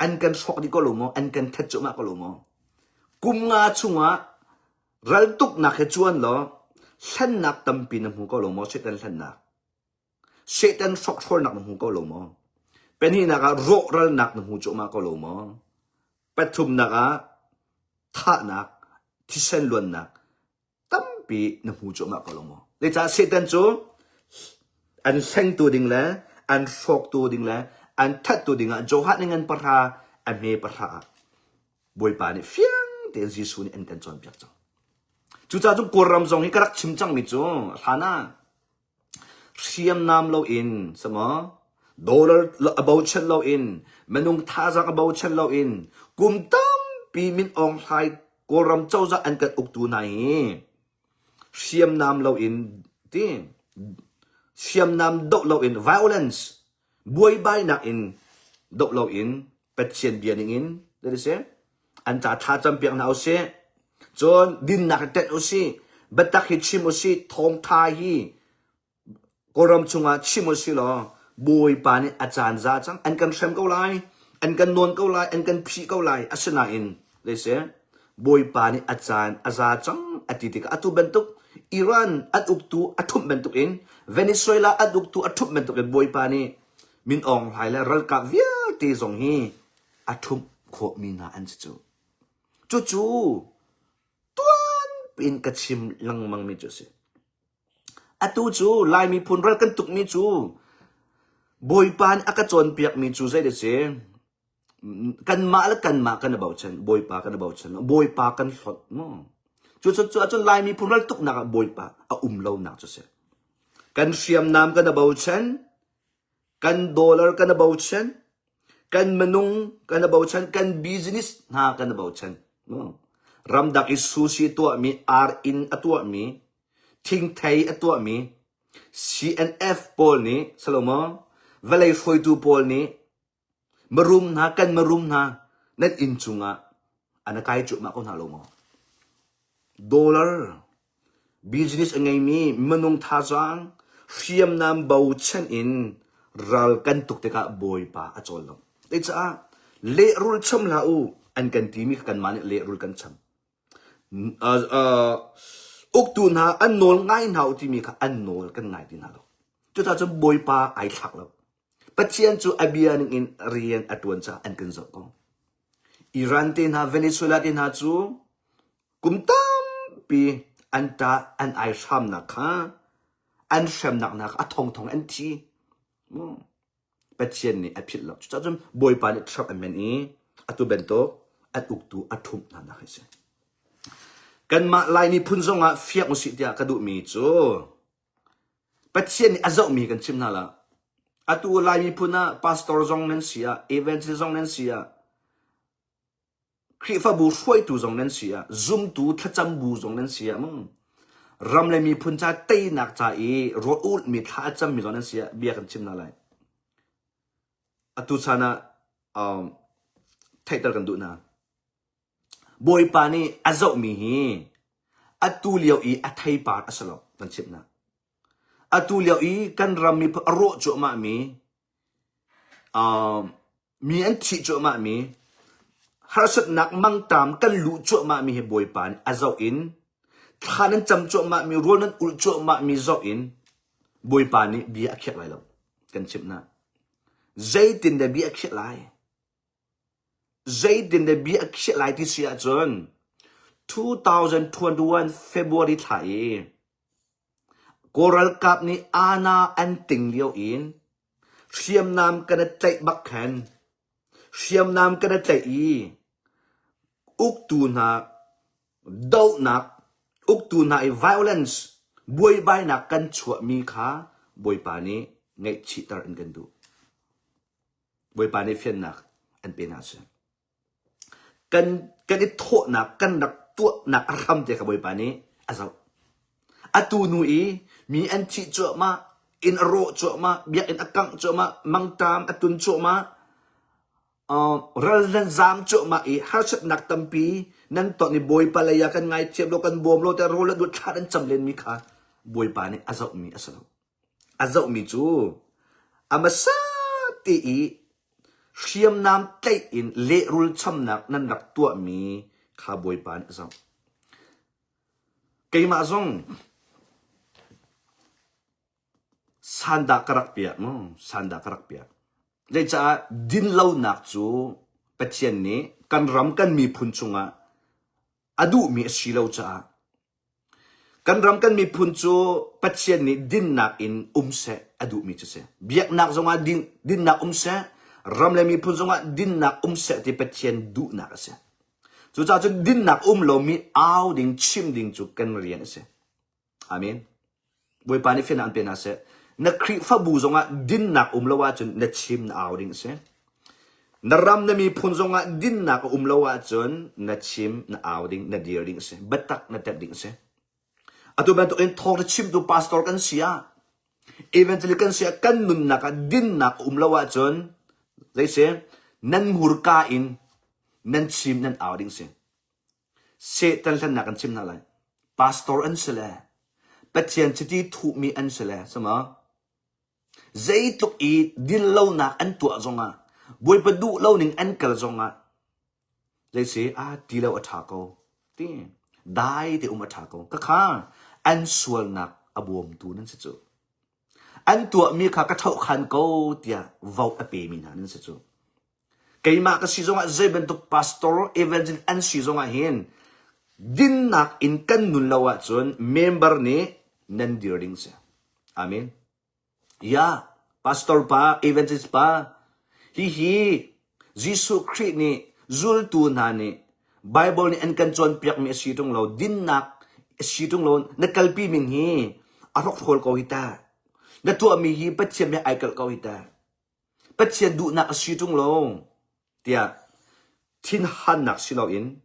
an kan hrawk dih ko lo maw? An kan that cuahmah ko lo maw? Kum nga chungah raltuknak he cuan law hlennak tampi na hmu ko lo maw? Satan hlennak. Satan hrokhrawlnak na hmu ko lo maw? Pahnihnak ah rawhralnak na hmu cuahmah ko lo maw? Pathumnak ah thahnak, thisen luannak tampi na hmu cuahmah ko lo maw? Zeicah Satan cu an hlengtu ding le an hrawktu ding le an thattu dingah Johan nih ngan pahra a hme pahra ah Bawipa nih fiang tein Jesuh nih an kan cawnpiak cang. Cucaah cun Kawlram zong hi ka rak chim cangmi cu hlan ah Hriamnam loin samaw dollar a bochan loin minung thazaang a bochan loin kum tampi Min Aung Hlaing Kawlram cozah an kan uktu hna hi hriamnam loin ti hriamnam doh loin violence buaibainak in doh loin Pathian bia ningin that is it an ca tha campiak hna usih cun dinnak hi ṭanh usih biatak hi chim usih thawngṭha hi Kawlram chungah chim usih law Bawipa nih a caan za cang an kan hrem ko lai an kan nawn ko lai an kan phih ko lai asinain leise Bawipa nih a caan a za cang a ti tikah atu bantuk Iran an uktu a ṭhumh bantukin Venezuela an uktu a ṭhumh bantukin Bawipa nih Min Aung Hlaing le ralkap vialte zong hi a ṭhumh khawhmi hna an si cu. Cucu tuan piin ka chim lengmangmi cu a si. Atu cu Lai miphun ral kan tukmi cu. Bawipa nih a ka cawnpiakmi cu zei a si? Kanmah le kanmah kan i bochan, Bawipa kan i bochan lo, Bawipa kan hlawt maw? Cucu cu ahcun Lai miphun ral tuknak ah Bawipa a um lonak cu a si. Kan hriamnam kan i bochan, kan dollar kan i bochan, kan minung kan i bochan, kan business hna kan i bochan. Ramdang i sushi tuahmi, ar inn a tuahmi, thingthei a tuahmi, CNF pawl nih, Salomo, vawlei hruaitu pawl nih Marum hna kan marum hna nan inn cungah an kai cuahmah ko hna lo maw? Dollar business a ngeimi minung thazaang hriamnam bochan in ral kan tuk tikah Bawipa a cawl lo. Caah lehrul cham hlah u an kan timi kha kanmah nih lehrul kan cham. Uh, uh, uktu hna an nawl ngai hna u timi kha an nawl kan ngai ti hna lo. Cucaah cun Bawipa ai thlak lo. Pathian cu a bia ningin rian a ṭuan caah an kan zoh ko. Iran te hna, Venezuela te hna cu kum tampi an ṭah, an ai hramnak kha, an hremnak hna kha a thongthong an thi. Pathian nih a philh lo. Cucaah cun Bawipa nih Trump a men i atu bantuk an uktu a ṭhumh hna nak hi a si. Kanmah Lai miphun zongah fiang usih tiah ka duhmi cu Pathian nih a zohmi kan chim hna la. Atu Lai miphun ah pastor zong nan si ah, evangelist zong nan si ah, Khrihfabu hruaitu zong nan si ah, zumtu thlacam bu zong nan si ah, mung ram le miphun ca teinak ca i rawl ulhmi thla a cammi zong nan si ah bia kan chim hna lai. Atu chan ah um, theihter kan duh hna. Bawipa nih a zohmi hi atu lio i a theipar a si lo kan chimh hna. Atu lio i kan ram mi a rawh cuahmahmi, um, mi an thih cuahmahmi, harsatnak mangṭam kan luh cuahmahmi hi Bawipa nih a zoh in thla nan cam cuahmahmi, rawl nan ulh cuahmahmi zoh in Bawipa nih bia a khiak lai lo kan chimh hna. Zeitin dah bia a khiah lai? Zeitin dah bia a khiah lai ti si ahcun 2021 February thla i Kawl ralkap nih aana an ting lio in hriamnam kan i tlaih bak khan hriamnam kan i tlaih i uktu hna dohnak uktu hna i violence buaibainak kan chuahmi kha Bawipa nih ngaihchihter in kan duh. Bawipa nih fiannak an pe hna seh. Kan kan i thawhnak kan rak tuahnak a hram te kha Bawipa nih a zoh. Atu nu i mi an thih cuahmah, inn a rawh cuahmah, biakinn a kangh cuahmah, mangṭam a tun cuahmah, uh, ral nan zaam cuahmah i harsatnak tampi nan ton i Bawipa lei ah kan ngaithiam lo, kan bawm lo, te rawl le dut thla nan cam lenmi kha Bawipa nih a zohmi a si lo. A zohmi cu a hmasa te i hriamnam tlaih in lehrul chamnak nan rak tuahmi kha Bawipa nih a zoh. Keimah zong sandah ka rak piak mu, sandah ka rak piak. Zeicah dinlonak cu Pathian nih kan ram kan miphun chungah a duhmi a si lo caah Kan ram kan miphun cu Pathian nih dinnak in um seh a duhmi cu si. Biaknak zongah din, dinnak um seh, ram le miphun zongah dinnak um seh ti Pathian duhnak a si. Cucaah cun dinnak um lomi au ding, chim ding cu kan rian a si. Amen. Bawipa nih fiannak an pe hna seh. Na Khrihfabu zongah dinnak um lo ahcun na chim na au ding a si. Na ram na miphun zongah dinnak a um lo ahcun na chim na au ding na dir ding a si. Biatak na tep ding a si. Atu bantuk in thawngtha chimtu pastor kan si ah evangelist kan si ah kan nunnak ah dinnak a um lo ahcun zei si nan hmurka in nan chim nan au ding si. Satan hlennak kan chim hna lai. Pastor an si le Pathian chiti thuhmi an si le sama zeitluk i dinlonak an tuah zongah Bawipa duh lo ning an kal zongah zei si a ti lo a ṭha ko ti dai te um a ṭha ko ka kha an sualnak a bawmtu nan si cu an tuahmi kha ka ṭhohkhan ko tiah vote a pemi hna nan si cu Keimah ka si zongah zei bantuk pastor evangelist an si zongah hin dinnak in kan nun lo ahcun member nih nan dir ding si. Amen. Ya. Pastor pa, evangelist pa, hihi Jesuh Khrih nih zultu hna nih Bible nih an kan cawnpiakmi a si ṭung lo, dinnak a si ṭung lo, na kalpi ning hi a hrokhrawl ko hi ta. Na tuahmi hi Pathian he ai kalh ko hi ta. Pathian duhnak a si ṭung lo tiah thinhannak si loin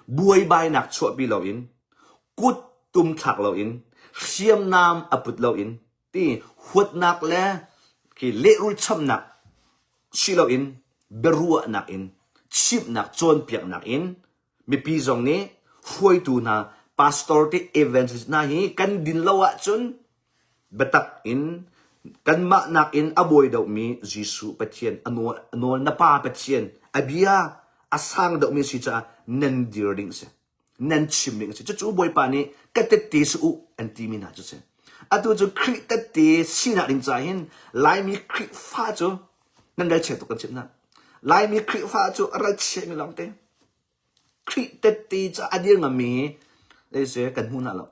buaibainak chuahpi loin kut tum thlak loin hriamnam a put loin ti huatnak le khi lehrul chamnak si loin biaruahnak in chimhnak cawnpiaknak in mipi zong nih hruaitu hna pastor te evangelist hna hi kan din lo ahcun Biatak in kanmah nakin a bawi deuhmi Jesuh Pathian a nawl, a nawl na Pa Pathian a bia a sang deuhmi a si caah nan dir ding a si. Nan chim ding a si. Cucu Bawipa nih ka tette si u an timi hna cu a si. Atu cu Khrih tette sinak ding caah hin Laimi Khrihfa cu nan ralchia tuk kan chimh hna. Laimi Khrihfa cu a ralchiami lawngte. Khrih tette caah a dir ngammi hi kan hmu hna lo.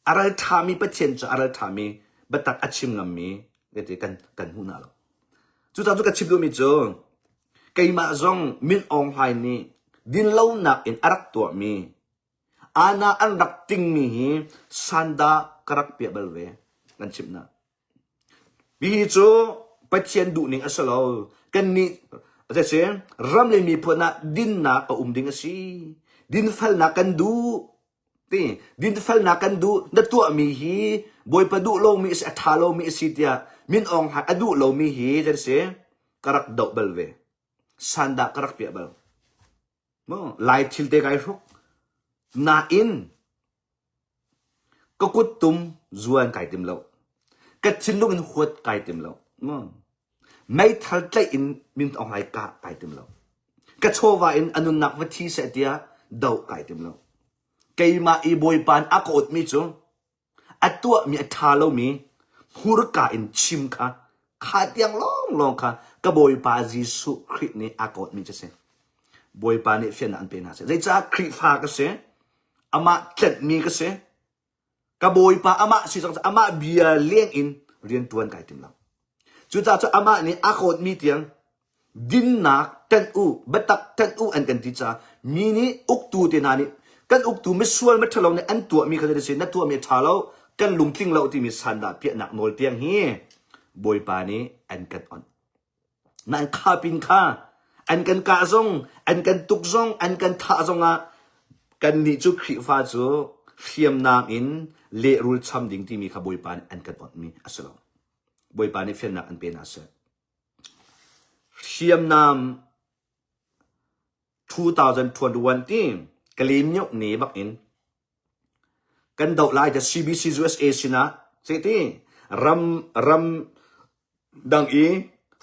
A ralṭhami Pathian cu a ralṭhami biatak a chim ngammi ti kan, kan hmu hna lo. Cucaah cu ka chim duhmi cu keimah zong Min Aung Hlaing nih dinlonak in a rak tuahmi ana an rak tingmi hi sandah ka rak piah bal ve kan chimh hna. Hihi cu Pathian duhning a si lo. Kannih zeisi ram le miphun ah dinnak a um ding a si. Dinfelnak kan duh. Ti dinfelnak kan duh. Na tuahmi hi Bawipa duh lomi a si, a ṭha lomi a si tiah Min Aung Hlaing a duh lomi hi zeisi ka rak doh bal ve. Sandah ka rak piah bal. Maw Lai thil te kai hruk. Nain Ka kuttum zuan kai tim lo. Ka thinlung in huat kai tim lo. Meithal tlaih in min Aung Hlaing kah kai tim lo. Ka chawva in a nunnak va thi seh tiah doh kai tim lo. Keimah i Bawipa nih a ka awtmi cu a tuahmi a ṭha lomi hmurka in chim kha kha tiang lawnglawng kha ka Bawipa Jesuh Khrih nih a ka awtmi cu a si. Bawipa nih fiannak an pe hna seh. Zeicah Khrihfa ka si? Amah tlenhmi ka si. Ka bawipa amah si cang amah bia leng in rian ṭuan kai tim lo. Cucaah cu amah nih a kawtmi tiang dinnak ṭanh u, biatak ṭanh u an kan ti caah mi nih uktu te hna nih kan uktu misual miṭhalo nih an tuahmi kha si na tuahmi a ṭha lo, kan lungtling lo timi sandah piahnak nawl tiang hi Bawipa nih an kan onh. Nan kha pin kha an kan kah zong, an kan tuk zong, an kan thah zongah kannih cu Khrihfa cu hriamnam in lehrul cham ding timi kha Bawipa nih an kan onhmi a si lo. Bawipa nih fiannak an pe hna seh. Hriamnam 2021 ti Kalymyo ne bak in kan doh lai te CBC USA sinah ti ram ram dang i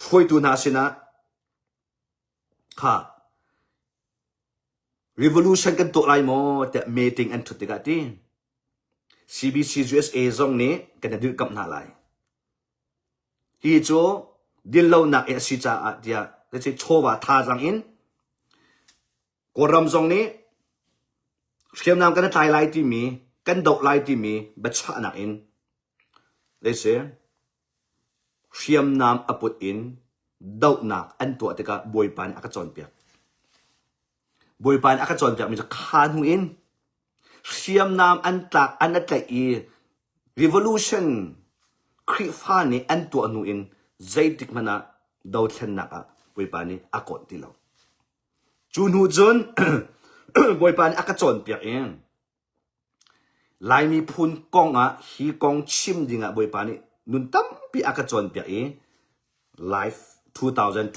hruaitu hna sinah kha revolution kan tuah lai maw tiah meeting an thut tikah ti CBC USA zong nih kan i dirhkamh hna lai. Hi cu dinlonak i a si caah tiah chawva thazaang in Kawlram zong nih hriamnam kan i tlai lai timi, kan doh lai timi biachahnak in leise hriamnam a put in dohnak an tuah tikah Bawipa nih a ka cawnpiak. Bawipa nih a ka cawnpiakmi cu kha hnu in hriamnam an tlak an a tlaih i revolution Khrihfa nih an tuah hnu in zeitik hmanh ah dothlennak ah Bawipa nih a kawt ti lo. Cu hnu cun Bawipa nih a ka cawnpiak i Lai miphun kong ah hi kong chim dingah Bawipa nih nun tampi a ka cawnpiak i Life 2021,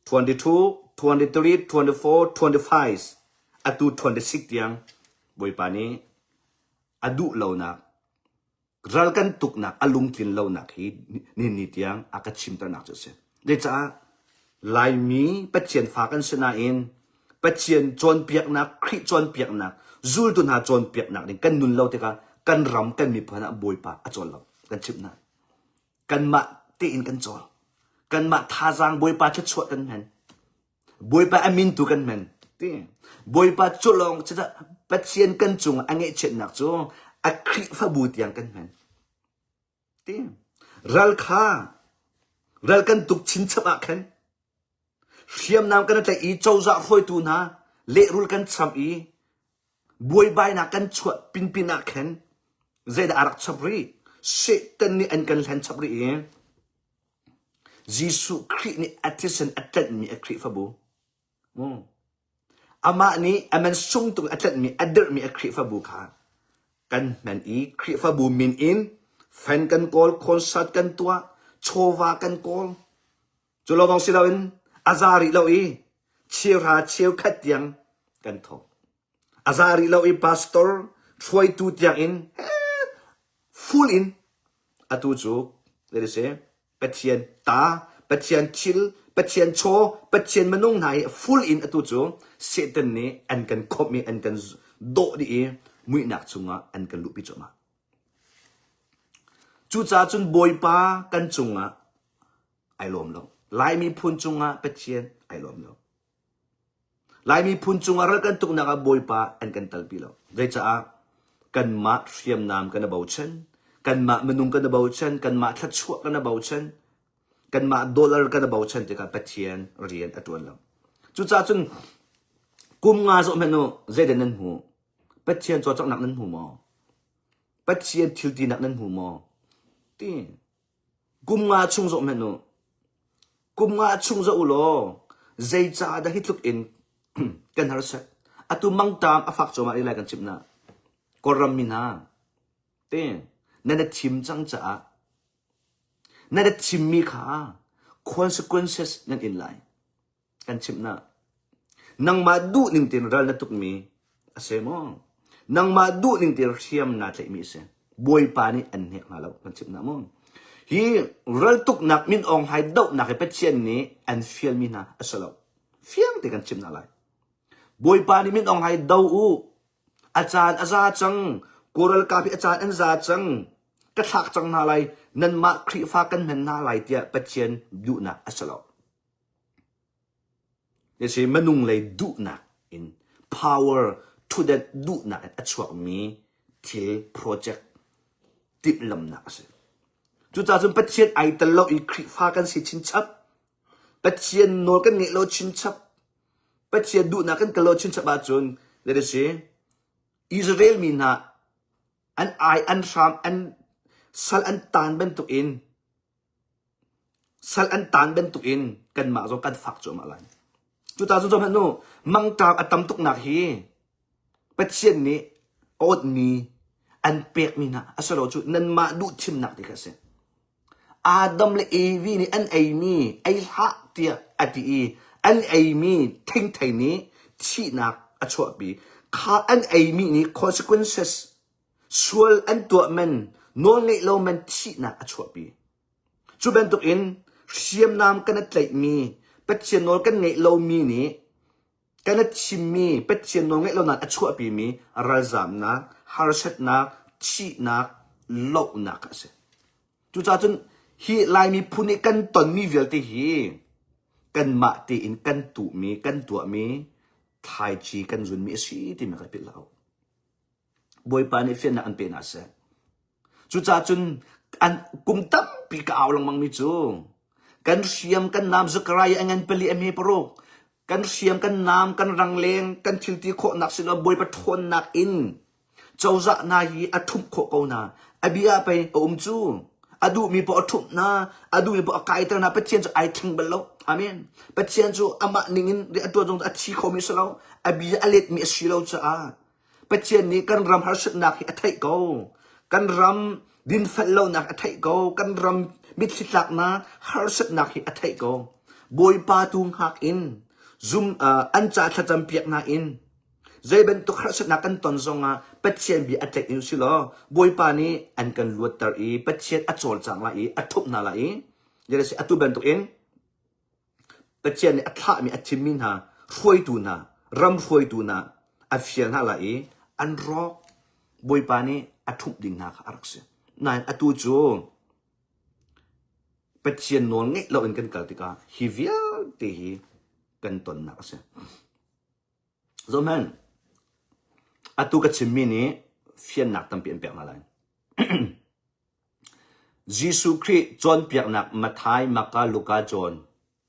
22, 23, 24, 25, atu 26 tiang Bawipa nih a duh lonak ral kan tuknak a lungtlin lonak hi nihin ni tiang a ka chimternak cu a si. Zeicah Laimi Pathian fa kan si nain Pathian cawnpiaknak, Khrih cawnpiaknak, zultu hna cawnpiaknak ding kan nun lo tikah kan ram kan miphun ah Bawipa a cawl lo. Kan chimh hna. Kanmah tein kan cawl. Kanmah thazaang Bawipa thluachuah kan hman. Bawipa a min tu kan hman. Ti. Bawipa cu lawng cu Pathian kan cung a ngeihchiatnak cu a Khrihfabu tiang kan hman. Ti. Ral kha ral kan tuk chinchap ah khan hriamnam kan tlaih i cozah hruaitu hna lehrul kan cham i buaibainak kan chuah pinpin ah khan zeidah a rak chap rih? Satan nih an kan hlen chap rih i Jesuh Khrih nih a thisen a tlanhmi a Khrihfabu. Amah nih a man sung tuk a tlanhmi a dirhmi a Khrihfabu kha kan hman i Khrihfabu min in fan kan kawl, concert kan tuah, chawva kan kawl. Cu lawng si loin a za rih lo i cheuhra cheukhat tiang kan thawk. A za rih lo i pastor hruaitu tiang in full in atu cu zei si Pathian ta, Pathian thil, Pathian chaw, Pathian minung hna hi full in atu cu Satan nih an kan khawmh i an kan dawh dih i muihnak chungah an kan luhpi cuahmah. Cucaah cun Bawipa kan cungah ai lawm lo. Lai miphun cungah Pathian ai lawm lo. Lai miphun cungah ral kan tuknak ah Bawipa an kan talpi lo. Zeicaah? Kanmah hriamnam kan i bochan, kanmah minung kan i bochan, kanmah thluachuah kan i bochan, kanmah dollar kan i bochan tikah Pathian rian a ṭuan lo. Cucaah cun kum nga zoh hmanh u, zeidah nan hmuh? Pathian cawlcanghnak nan hmu maw? Pathian thil tinak nan hmu maw? Ti. Kum nga chung zoh hmanh u. Kum nga chung zoh u law zeicah dah hi tluk in kan harsat? Atu mangṭam a fak cuahmah rih lai kan chimh na. Kawlram mi hna te nan i thim cang caah nan i thimmi kha consequences nan in lai. kan chimh na. Nangmah duh ning tein ral na tukmi a si maw? Nangmah duh ning tein hriam naa tlaihmi a si. Bawipa nih an hnek hna lo kan chimh na maw? Hi raltuknak min Aung Hlaing dohnak hi Pathian nih an fialmi hna a si lo. Fiang te kan chimh hna lai. Bawipa nih min Aung Hlaing do u. A caan a za cang. Kawl ralkap hi a caan an za cang. Ka thlak cang hna lai. Nanmah Khrihfa kan hman hna lai tiah Pathian duhnak a si lo. Si minung lei duhnak in power thutdan duhnak in a chuakmi thil project timhlamnak a si. Cucaah cun Pathian ai tel lo i Khrihfa kan si chinchap, Pathian nawl kan ngeih lo chinchap, Pathian duhnak kan kal lo chinchap ahcun let us see Israel mi hna an ai an hram an sal an taan bantukin Sal an taan bantukin kanmah zong kan fak cuahmah lai. Cucaah cun zohhmanh u, mangṭam a tam tuknak hi Pathian nih a awtmi an pekmi hna a si lo cu nanmah duh thimnak ti kha a si. Adam le Evi nih an eimi ei hlah tiah a ti i an eimi thingthei nih thihnak a chuahpi. Kha an eimi nih consequences Sual an tuah man, nawlngeih lo man thihnak a chuahpi. Cu bantukin hriamnam kan i tlaihmi, Pathian nawl kan ngeih lomi nih kan i thimmi Pathian nawl ngeih lonak a chuahpimi ralzamnak, harsatnak, thihnak, lohnak a si. Cucaah cun hi Laimi phun i kan tonmi vialte hi kanmah tein kan tuhmi, kan tuahmi thlaici kan zunmi a si timi kha philh hlah u. Bawipa nih fiannak an pe hna seh. Cucaah cun an kum tampi ka au lengmangmi cu kan hriam kan naam Zechariah a ngan pali a hme paruk kan hriam kan naam kan rangleng kan thilti khawhnak sinah Bawipa ṭhawnnak in cozah hna hi a ṭhumh khawh ko hna. A bia pei a um cu. A duhmi paoh a ṭhumh hna, a duhmi paoh a kaiter hna. Pathian cu ai thleng bal lo. Amen. Pathian cu amah ningin rian a ṭuan zong a thi khomi a si lo. A bia a letmi a si lo caah Pathian nih kan ram harsatnak hi a theih ko. Kan ram dinfel lonak a theih ko. Kan ram mitthli tlaknak harsatnak hi a theih ko. Bawipa tu hngak in zum uh, an ca thlacam piak hna in zei bantuk harsatnak kan ton zongah Pathian bia a tlaih in si law Bawipa nih an kan luatter i Pathian a cawlcang lai i a ṭhumh hna lai i atu bantuk in Pathian nih a thlahmi a thimmi hna hruaitu hna, ram hruaitu hna a fial hna lai i an rawk. Bawipa nih a ṭhumh ding hna kha a rak si. Nain atu cu Pathian nawl ngeih loin kan kal tikah hi vialte hi kan tonnak a si. Zohhmanh, atu ka chimmi nih fiannak tampi an pek hna lai. Jesuh Khrih cawnpiaknak Matthai, Marka, Luka, John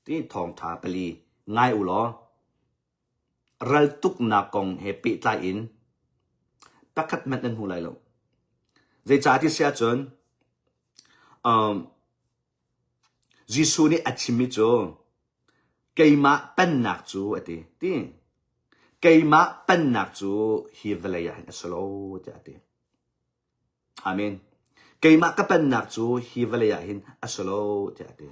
ti thawngṭha pali ngai u law raltuknak kong he pehtlai in pakhat hmanh nan hmu lai lo. Zeicah ti si ahcun um, Jesuh nih a chimmi cu keimah pennak cu a ti. Ti keimah pennak cu hi vawlei ah hin a si lo tiah a ti. Amen. Keimah ka pennak cu hi vawlei ah hin a si lo tiah a ti.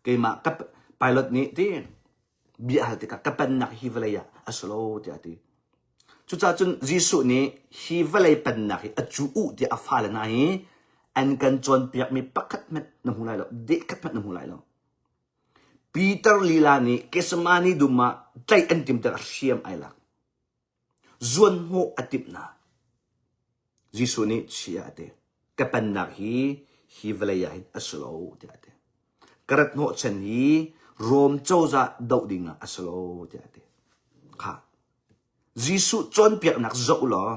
Keimah ka pilot nih ti bia hal tikah ka pennak hi vawlei ah a si lo tiah a ti. Cucaah cun Jesuh nih hi vawlei pennak hi a cu u tiah a fale hna hi an kan cawnpiakmi pakhat hmanh na hmu lai lo, dehkhat hmanh na hmu lai lo. Peter lila nih Gethsemane dum ah tlaih an timh tikah hriam ai lak. Zuanhnawh a timh hna. Jesuh nih chia a ti. Ka pennak hi hi vawlei ah hin a si lo tiah a ti. Ka rat hnawhchan hi Rom cozah doh ding ah a si lo tiah a ti. Kha. Jesuh cawnpiaknak zoh law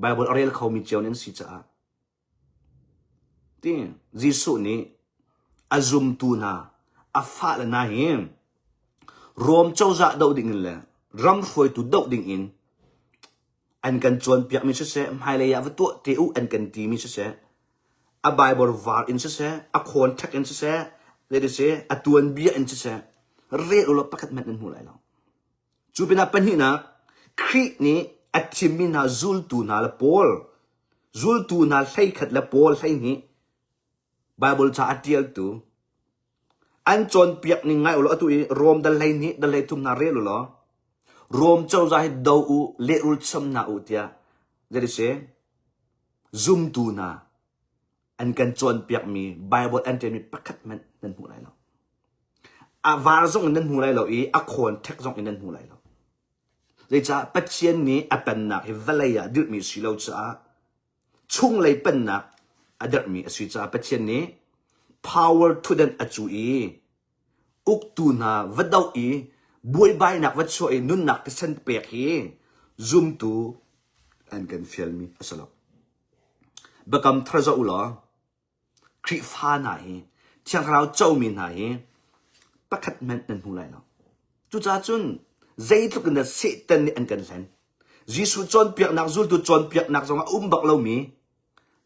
Bible a rel khomi cio nan si caah Ti Jesuh nih a zumtu hna a fale hna hi Rom cozah doh ding in le ram hruaitu doh ding in an kan cawnpiakmi siseh, hmailei ah va tuah te u an kan timi siseh, a Bible var in siseh, a contact in siseh, zeiti a tuanbia in siseh, rel ulaw pakhat hmanh nan hmu lai lo. Cu pinah pahnihnak, Khrih nih a thimmi hna zultu hna le Paul, zultu hna 11 le Paul 12, Baibal ca a ṭialtu, an cawnpiak ning ngai u law atu i Rom dal 12, dal 13 hna rel u law, Rom cozah hi do u, lehrul cham hna u tiah zei si, zumtu hna an kan cawnpiakmi Baibal an ṭialmi pakhat hmanh nan hmu lai lo. A var zong in nan hmu lai lo i a khawn ṭhek zong in nan hmu lai lo. Zeicah Pathian nih a pennak hi vawlei ah dirhmi si lo caah chunglei pennak a dirhmi a si caah Pathian nih power thutdan a cu i uktu hna va doh i buaibainak va chuah i nunnak thisen pek hi zumtu an kan fialmi a si lo. Biakam thar zoh u law Khrihfa hna hi Thiang Thlarau comi hna hi pakhat hmanh nan hmu lai lo. Cucaah cun zeitluk in dah Satan nih an kan hlen. Jesuh cawnpiaknak, zultu cawnpiaknak zongah a um bak lomi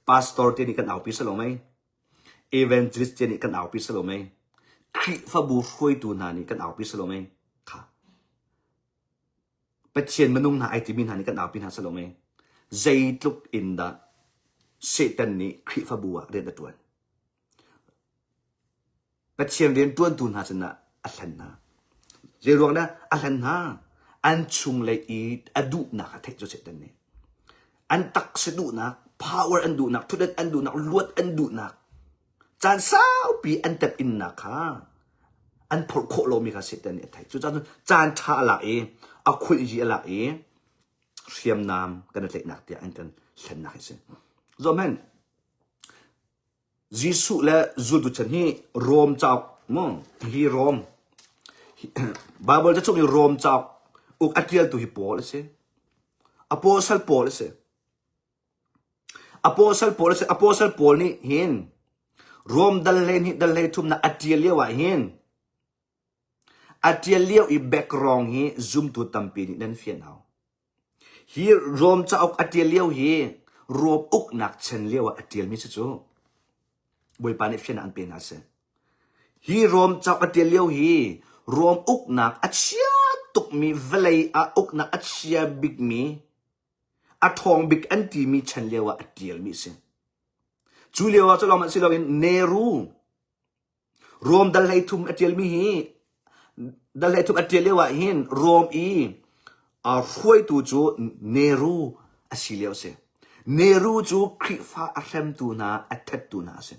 pastor te nih kan aupi si lo mei? Evangelist te nih kan aupi si lo mei? Khrihfabu hruaitu hna nih kan aupi si lo mei? Kha. Pathian minung hna ai timi hna nih kan aupi hna si lo mei? Zeitluk in dah Satan nih Khrihfabu ah rian a ṭuan? Pathian rianṭuantu hna sinah a hlen hna. Zeiruang dah a hlen hna? An chunglei i a duhnak a theih cu Satan nih. An taksa duhnak, power an duhnak, thutdan an duhnak, luat an duhnak, caan saupi an tep-innak kha an phorh khawh lomi kha Satan nih a theih. Cucaah cun caan ṭha a lak i a khulh a lak i hriamnam kan i tlaihnak tiah an kan hlennak hi a si. Zohhmanh, Jesuh le zultu chan hi Rom cauk mu hi Rom Bible ca chung i Rom cauk uk a ṭialtu hi Paul a si. Apostle Paul a si. Apostle Paul a si. Apostle Paul nih hin Rom dal hlei hnih dal hlei thumnak a ṭial lio ah hin a ṭial lio i background hi zumtu tampi nih nan fian hau. Hi Rom cauk a ṭial lio hi Rom uknak chan lio ah a ṭialmi si cu. Bawipa nih fiannak an pe hna seh. Hi Rom cauk a ṭial lio hi Rom uknak a chia tukmi vawlei ah uknak a chia bikmi a ṭhawng bik an timi chan lio ah a ṭialmi a si. Cu lio ah cu lawng hmanh si loin Nehru Rom dal 13 a ṭialmi hi dal 13 a ṭial lio ah hin Rom i uh, hruaitu cu Nehru a si lio a si. Nehru cu Khrihfa a hremtu hna, a thattu hna a si.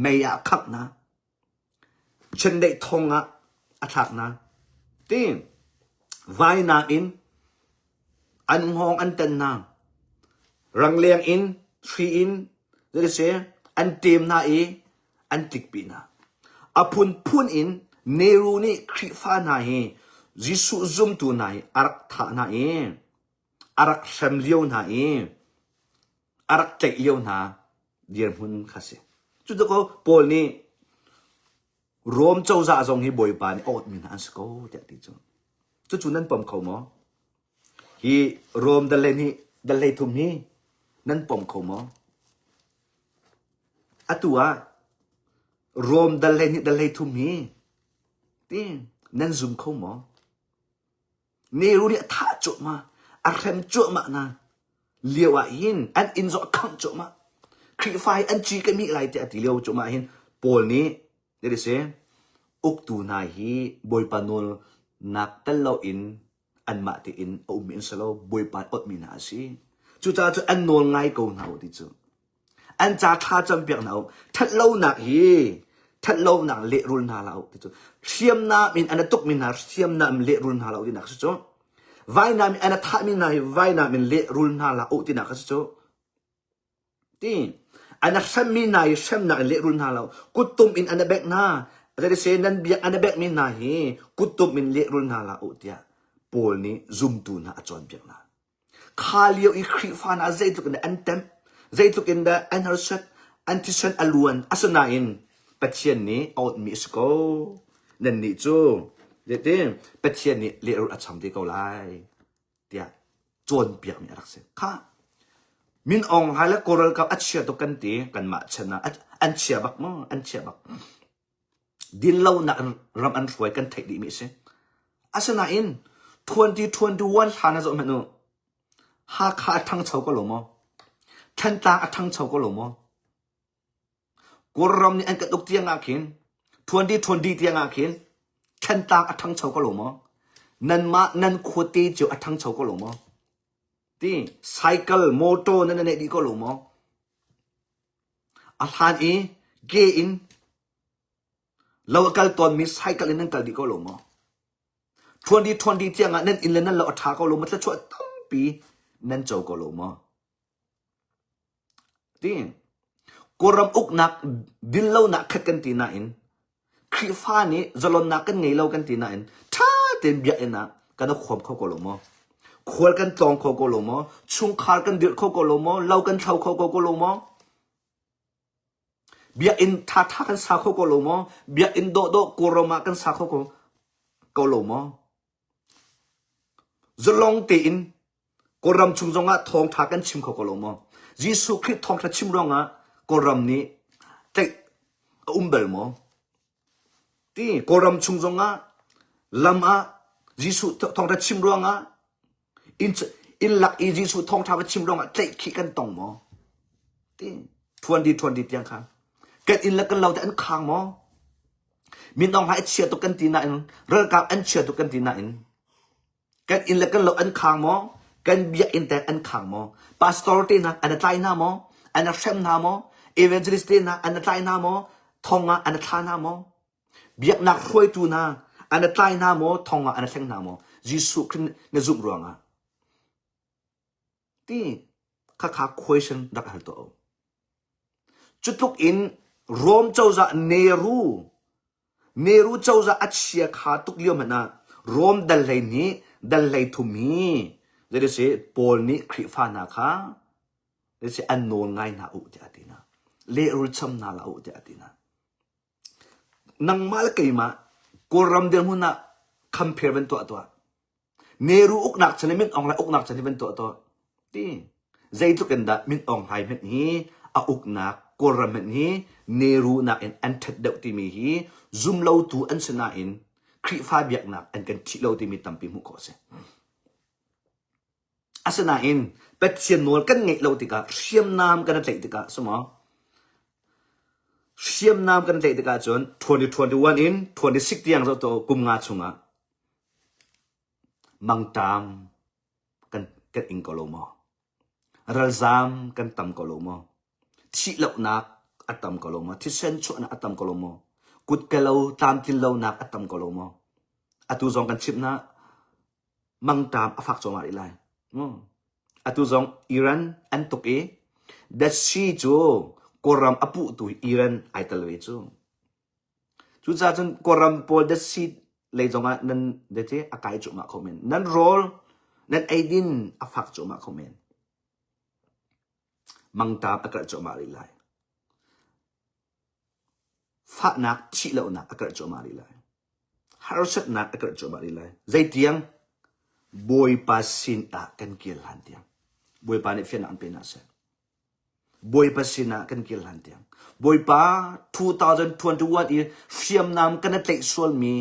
Mei ah a khangh hna. Chiandeih thong ah a thlak hna. Ti vainam in an hngawng an tan hna. Rangleng in, hri in, zei si, an ṭem hna i an tlikpi hna. A phunphun in Nehru nih Khrihfa hna hi Jesuh zumtu hna hi a rak thah hna i a rak hrem lio hna i a rak tlaih lio hna. Dirhmun kha si. Cu ko Paul nih Rom cozah zong hi Bawipa nih a awtmi hna an si ko tiah ti cu. Cucu nan pom kho maw? Hi Rom dal hi dal 13 hi nan pom kho maw? Atu ah Rom dal 12 dal 13 hi ti nan zum kho maw? Nehru nih a thah cuahmah, a hrem cuahmah hna lio ah hin an inn zong a khangh cuahmah. Khrihfa hi an ci ka mih lai tiah a ti lio cuahmah hin Paul nih zei si uktu hna hi Bawipa nawl nak tel loin anmah tein a ummi an si lo, Bawipa otmi hna a si. Cucaah cu an nawl ngai ko hna u ti cu. An ca thla campiak hna u. Thatlonak hi thatlonak lehrul hna hlah u ti cu. Hriamnam in an a tukmi hna hriamnam in lehrul hna hlah u tinak a si cu. Vainam in an a thahmi hna hi vainam in lehrul hna hlah u tinak a si cu. Ti an a hremmi hna hi hremnak in lehrul hna lo. Kuttum in an a bengh hna. Zeiti nan biak an a benghmi hna hi kuttum in lehrul hna hlah u tiah Paul nih zumtu hna a cawnpiak hna. Kha lio i Khrihfa hna zeitluk in dah an temh, zeitluk in dah an harsat, an thisen a luan. Asinain Pathian nih a awtmi a si ko. Nannih cu zeitin Pathian nih lehrulh a cham te ko lai tiah cawnpiakmi a rak si. Kha Min Aung Hlaing le Kawl ralkap a chia tuk kan ti kanmah chan ah an chia bak maw? An chia bak. Dinlonak in ram an hruai kan theih dihmi a si. Asinain 2021 hlan ah zoh hmanh u. Hakha a ṭhangcho ko lo maw? Thantlang a ṭhangcho ko lo maw? Kawlram nih an kan uk tiang ah khin 2020 tiang ah khin Thantlang a ṭhangcho ko lo maw? Nanmah nan khuate cio a ṭhangcho ko lo maw? Ti cycle, motor nan neih dih ko lo maw? A hlan i ke in lo a kal tawnmi cycle in nan kal dih ko lo maw? 2020 tiang ah nan inn le nan lo a ṭha ko lo maw? Thluachuah tampi nan co ko lo maw? Ti Kawlram uknak dinlonak khat kan ti nain Khrihfa nih zalonnak kan ngei lo kan ti nain ṭha tein biakinn ah kan i khawm kho ko lo maw? Khual kan tlawng kho ko lo maw? Chungkhar kan dirh kho ko lo maw? Lo kan thlo kho ko lo maw? Biakinn ṭhaṭha kan sa kho ko lo maw? Biakinn dawhdawh Kawlram ah kan sa kho ko, ko lo maw? Zalong tein Kawlram chung zongah thawngṭha kan chim kho ko lo maw? Jesuh Khrih thawngṭha chim ruangah Kawlram nih tlaih a um bal maw? Ti Kawlram chung zongah lam ah Jesuh thawngṭha chim ruangah inn inn lak i Jesuh thawngṭha va chim ruangah tlaihkhih kan tong maw? Ti 20 20 tiang kha kan inn le kan lo te an khang maw? Min Aung Hlaing a chia tuk kan ti nain ralkap an chia tuk kan ti nain Kan inn le kan lo an khang maw? Kan biakinn teh an khang maw? Pastor te hna an tlai hna maw? An hrem hna maw? Evangelist te hna an tlai hna maw? Thong ah an thla hna maw? Biaknak hruaitu hna an tlai hna maw? Thong ah an thleng hna maw? Jesuh Khrih na zumh ruangah ti khakha question rak hal tuah u. Cutluk in Rome cozah Nehru Nehru cozah a chia kha tuk lio hmanh ah Rome dal 12 dal 33 hi zei si Paul nih Khrihfa hna kha zei si an nawl ngai hna u tiah a ti hna. Lehrul cham hna hlah u tiah a ti hna. Nangmah le keimah Kawlram dirhmun ah khampher van tuah tuah. Nehru uknak chan le Min Aung Hlaing uknak chan hi van tuah tuah. Ti zeitluk in dah Min Aung Hlaing hmanh hi a uknak Kawlram hmanh hi Nehru nakin an ṭhat deuh timi hi zumlotu an si nain Khrihfa biaknak an kan ṭhih lo timi tampi hmuh khawh a si. Asinain Pathian nawl kan ngeih lo tikah hriamnam kan i tlaih tikah sumaw hriamnam kan tlaih tikah cun 2021 in 26 tiang zoh to kum nga chungah mangṭam kan kan ing ko lo maw? Ralzaam kan tam ko lo maw? Thihlohnak a tam ko lo maw? Thisen chuahnak a tam ko lo maw? Kutkelo tlamtlinlonak a tam ko lo maw? Atu zong kan chimh hna mangṭam a fak cuahmah rih lai. Atu zong Iran an tuk i datsi cu Kawlram a puhtu Iran ai tel ve cu. Cucaah cun Kawlram pawl datsi lei zongah nan dete a kai cuahmah kho men. Nan rawl, nan eidin a fak cuahmah kho men. Mangṭam a karh cuahmah rih lai. Fahnak thih lonak a karh cuahmah rih lai. Harsatnak a karh cuahmah rih lai. Zeitiang? Bawipa sin ah kan kir hlan tiang. Bawipa nih fiannak an pe hna seh. Bawipa sinah kan kir hlan tiang. Bawipa 2021 i hriamnam kan i tlaih sualmi,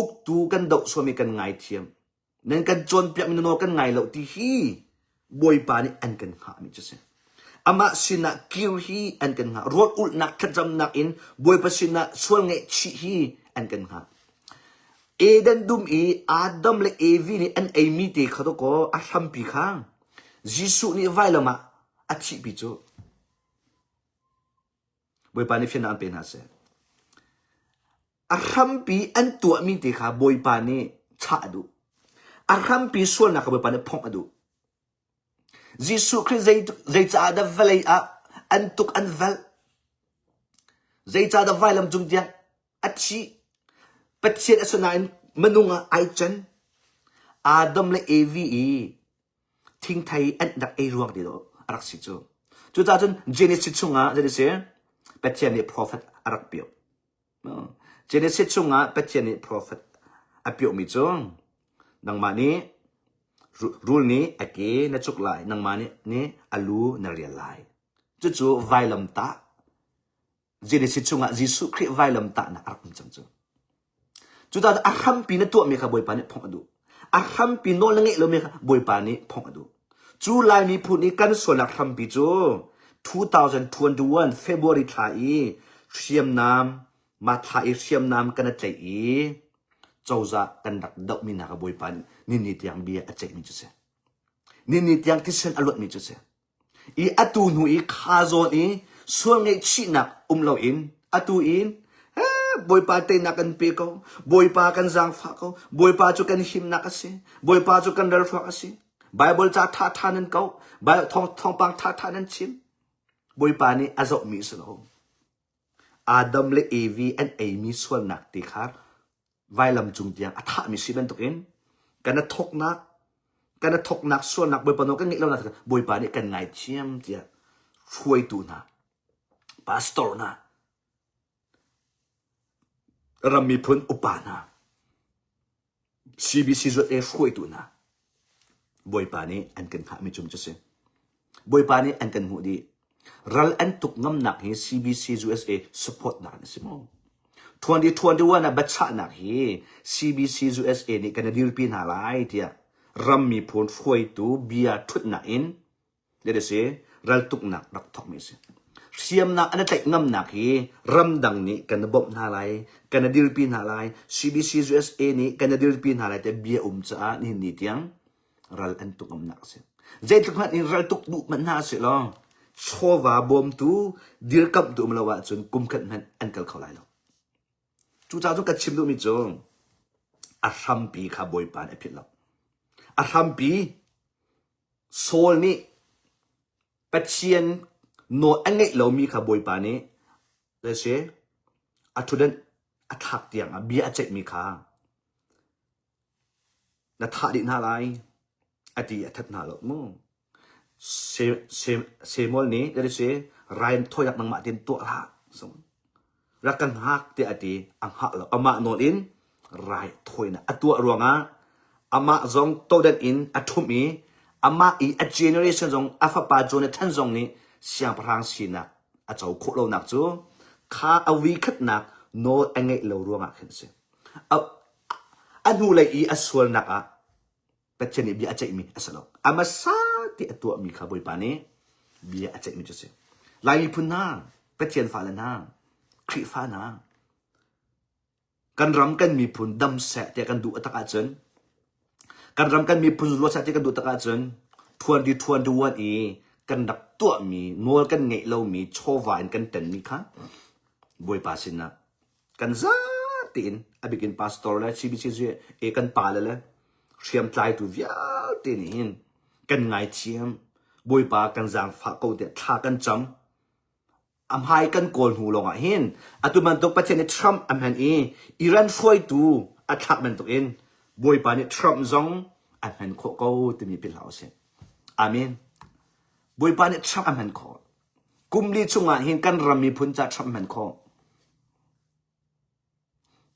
uktu kan doh sualmi kan ngaithiam. Nan kan cawnpiakmi na nawl kan ngai lo ti hi Bawipa nih an kan hngahmi cu si. Amah sinah kir hi an kan hngah. Rawl ulhnak thlacamnak in Bawipa sinah sual ngaihchih hi an kan hngah. Eden dum i Adam le Evi nih an eimi te kha dawkaw a hrampi kha Jesuh nih vailam ah a thihpi cu. Bawipa nih fiannak an pe hna seh. A hrampi an tuahmi te kha Bawipa nih chah a duh. A hrampi sualnak kha Bawipa nih phongh a duh. Jesuh Khrih zei, zeicaah dah vawlei ah an tuk an velh? Zeicah dah vailam cung tiang a thih? Pathian a si nain minung ah ai can. Adam le Evi i thingthei an rak ei ruang ti a rak si cu. Cucaah cun Genesis chungah zei si Pathian nih profet a rak piah. Genesis chungah Pathian nih profet a piahmi cu nangmah nih rul nih a ke na cuk lai, nangmah nih, nih a lu na rial lai. Cucu vailamtah Genesis chungah Jesuh Khrih vailamtahnak a rak um cang cu. Cucaah a hrampi na tuahmi kha Bawipa nih phongh a duh. A hrampi nawl na ngeih lomi kha Bawipa nih phongh a duh. Cu Lai miphun i kan sualnak hrampi cu 2021 February thla i hriamnam ma thla i hriamnam kan i tlaih i cozah kan rak dohmi hna kha Bawipa nih nini tiang bia a ceihmi cu si. Nini tiang thisen a luatmi cu si. I atu hnu i kha zawn i sual ngaihchihnak um loin atu in Bawipa teinak kan pe ko Bawipa kan zaangfah ko Bawipa cu kan himnak a si Bawipa cu kan ralhruang a si Bible ca ṭhaṭha nan ko thawngpang ṭhaṭha nan chim Bawipa nih a zohmi a si lo Adam le Evi an eimi sualnak te kha vailam cung tiang a thahmi si bantukin kan a thawknak kan a thawknak sualnak Bawipa nawl kan ngeih lonak Bawipa nih kan ngaithiam tiah hruaitu hna pastor hna ram miphun upa hna CBC zuat e hruaitu hna Bawipa nih an kan hngahmi cung cu si. Bawipa nih an kan hmuh dih. Ral an tuk ngamnak hi CBC USA support nak an si maw? 2021 ah biachahnak hi CBC USA nih kan i dirpi hna lai tiah ram miphun hruaitu bia thutnak in That is a raltuknak rak thawkmi a si. Hriamnak an i tlaih ngamnak hi ramdang nih kan i bawmh hna lai, kan i dirpi hna lai, CBC USA nih kan i dirpi hna lai tiah bia um caah nihin ni tiang ral an tuk ngamnak a si. Zeitluk hmanh in ral tuk duh hmanh hna sih law chawva bawmtu dirkamhtu um lo ahcun kum khat hmanh an kal kho lai lo. Cucaah cun ka chim duhmi cu a hrampi kha Bawipa nih a philh lo. A hrampi Saul nih Pathian nawl a ngeih lomi kha Bawipa nih zei a ṭhutdan a thlak tiang ah bia a ceihmi kha na thah dih hna lai a ti a that hna lo mu. Samuel nih zei si rain thawinak nangmah tein tuah hlah rak kan hngak tiah a ti a hngah lo amah nawl in raithawinak a tuah ruangah amah zong todan in a ṭhumh i amah i a generation zong a fapa Jonathan zong nih siangpahrang sinak a co khawh lonak cu kha a wikhatnak nawl a ngeih lo ruangah khin a si. A, a hnulei i a sualnak ah Pathian nih bia a ceihmi a si lo. A hmasa ti a tuahmi kha Bawipa nih bia a ceihmi cu a si. Lai miphun hna, Pathian fale hna, Khrihfa hna, kan ram kan miphun dam seh tiah kan duh tak ahcun kan ram kan miphun luat seh tiah kan duh tak ahcun 2021 i kan rak tuahmi nawl kan ngeih lomi chawva in kan tenmi kha Bawipa sinah kan zate in a bikin pastor le CBC e kan pale le hriamtlaitu vialte nih hin kan ngaithiam Bawipa kan zaangfah ko tiah thla kan cam a hmai kan kawl hnu lawngah hin atu bantuk Pathian nih Trump a hman i Iran hruaitu a thlak bantukin Bawipa nih Trump zong a hman khawh ko timi philh hlah usih. Amen. Bawipa nih Trump a hman khawh. Kum li chungah hin kan ram miphun ca Trump hman khawh.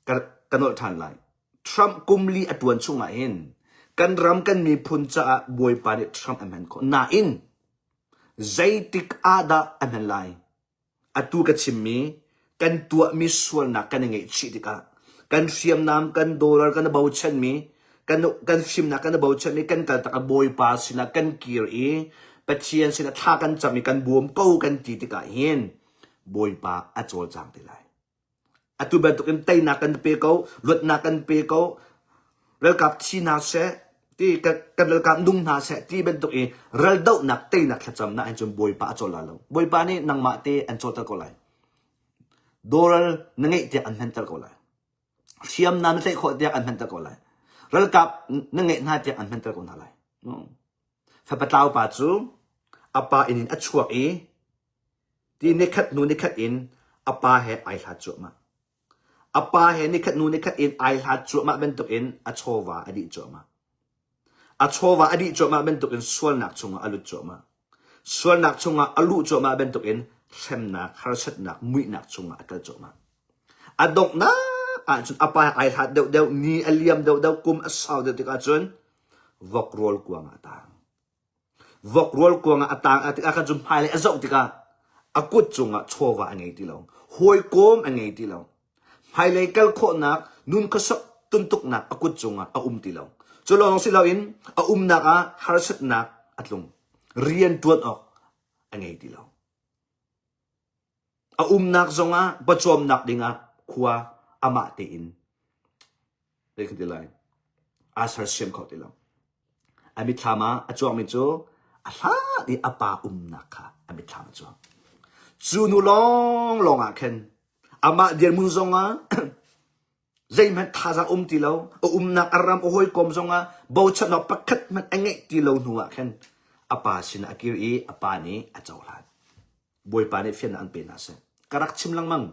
Ka, ka nolh ṭhan lai. Trump kum li a ṭuan chungah hin kan ram kan miphun caah Bawipa nih Trump a hman khawh. Nain zeitik ah dah a hman lai? Atu ka chimmi kan tuahmi sualnak kan i ngaihchih tikah kan hriamnam, kan dollar kan i bochanmi, kan, kan fimnak kan i bochanmi kan kaltak a Bawipa sinah kan kir i Pathian sinah thla kan cam i kan bawm ko kan ti tikah hin Bawipa a cawlcang te lai. Atu bantukin teinak kan pe ko, luatnak kan pe ko, ralkap thi hna seh, ti kan, kan ralkap nung hna seh ti bantuk i raldohnak teinak thlacamnak hin cun Bawipa a cawl lai lo. Bawipa nih nangmah te an cawlter ko lai. Doral na ngeih tiang an hmanter ko lai. Hriamnam na tlaih khawh tiang an hmanter ko lai. Ralkap na ngeih hna tiang an hmanter ko hna lai. Fapa tlau pa cu a pa inn in a chuak i Ti nikhat hnu nikhat in a pa he ai hlat cuahmah. A pa he nikhat hnu nikhat in ai hlat cuahmah bantukin a chawva a dih cuahmah. A chawva a dih cuahmah bantukin sualnak chungah a lut cuahmah. Sualnak chungah a luh cuahmah bantukin hremnak, harsatnak, muihnak chungah a kal cuahmah. A donghnak ahcun a pa he ai hlat deuhdeuh, ni a liam deuhdeuh, kum a sau deuh tikah cun vok rawl kuang ah a taang. Vok rual kuang ah a tang a tikah khan cu hmailei a zoh tikah a kut cungah chawva a ngei ti lo. Hawikom a ngei ti lo. Hmailei kal khawhnak nun khuasak tuntuknak a kut cungah a um ti lo. Cu lawng si loin a umnak ah harsatnak a tlung. Rian ṭuan awk a ngei ti lo. A umnak zongah pawcawmnak dingah khua amah tein zei kan ti lai aa sersiam kho ti lo. A mitthlam ah a cuangmi cu a hlat i a pa umnak kha a mitthlam a cuang. Cu nu lawnglawng ah khin amah dirhmun zongah zeihmanh thazaang um ti lo, a umnak a ram a hawikom zongah bochannak pakhat hmanh a ngeih ti lo hnu ah khin a pa sinah a kir i a pa nih a cohlan. Bawipa nih fiannak an pe hna seh. Ka rak chim lengmang.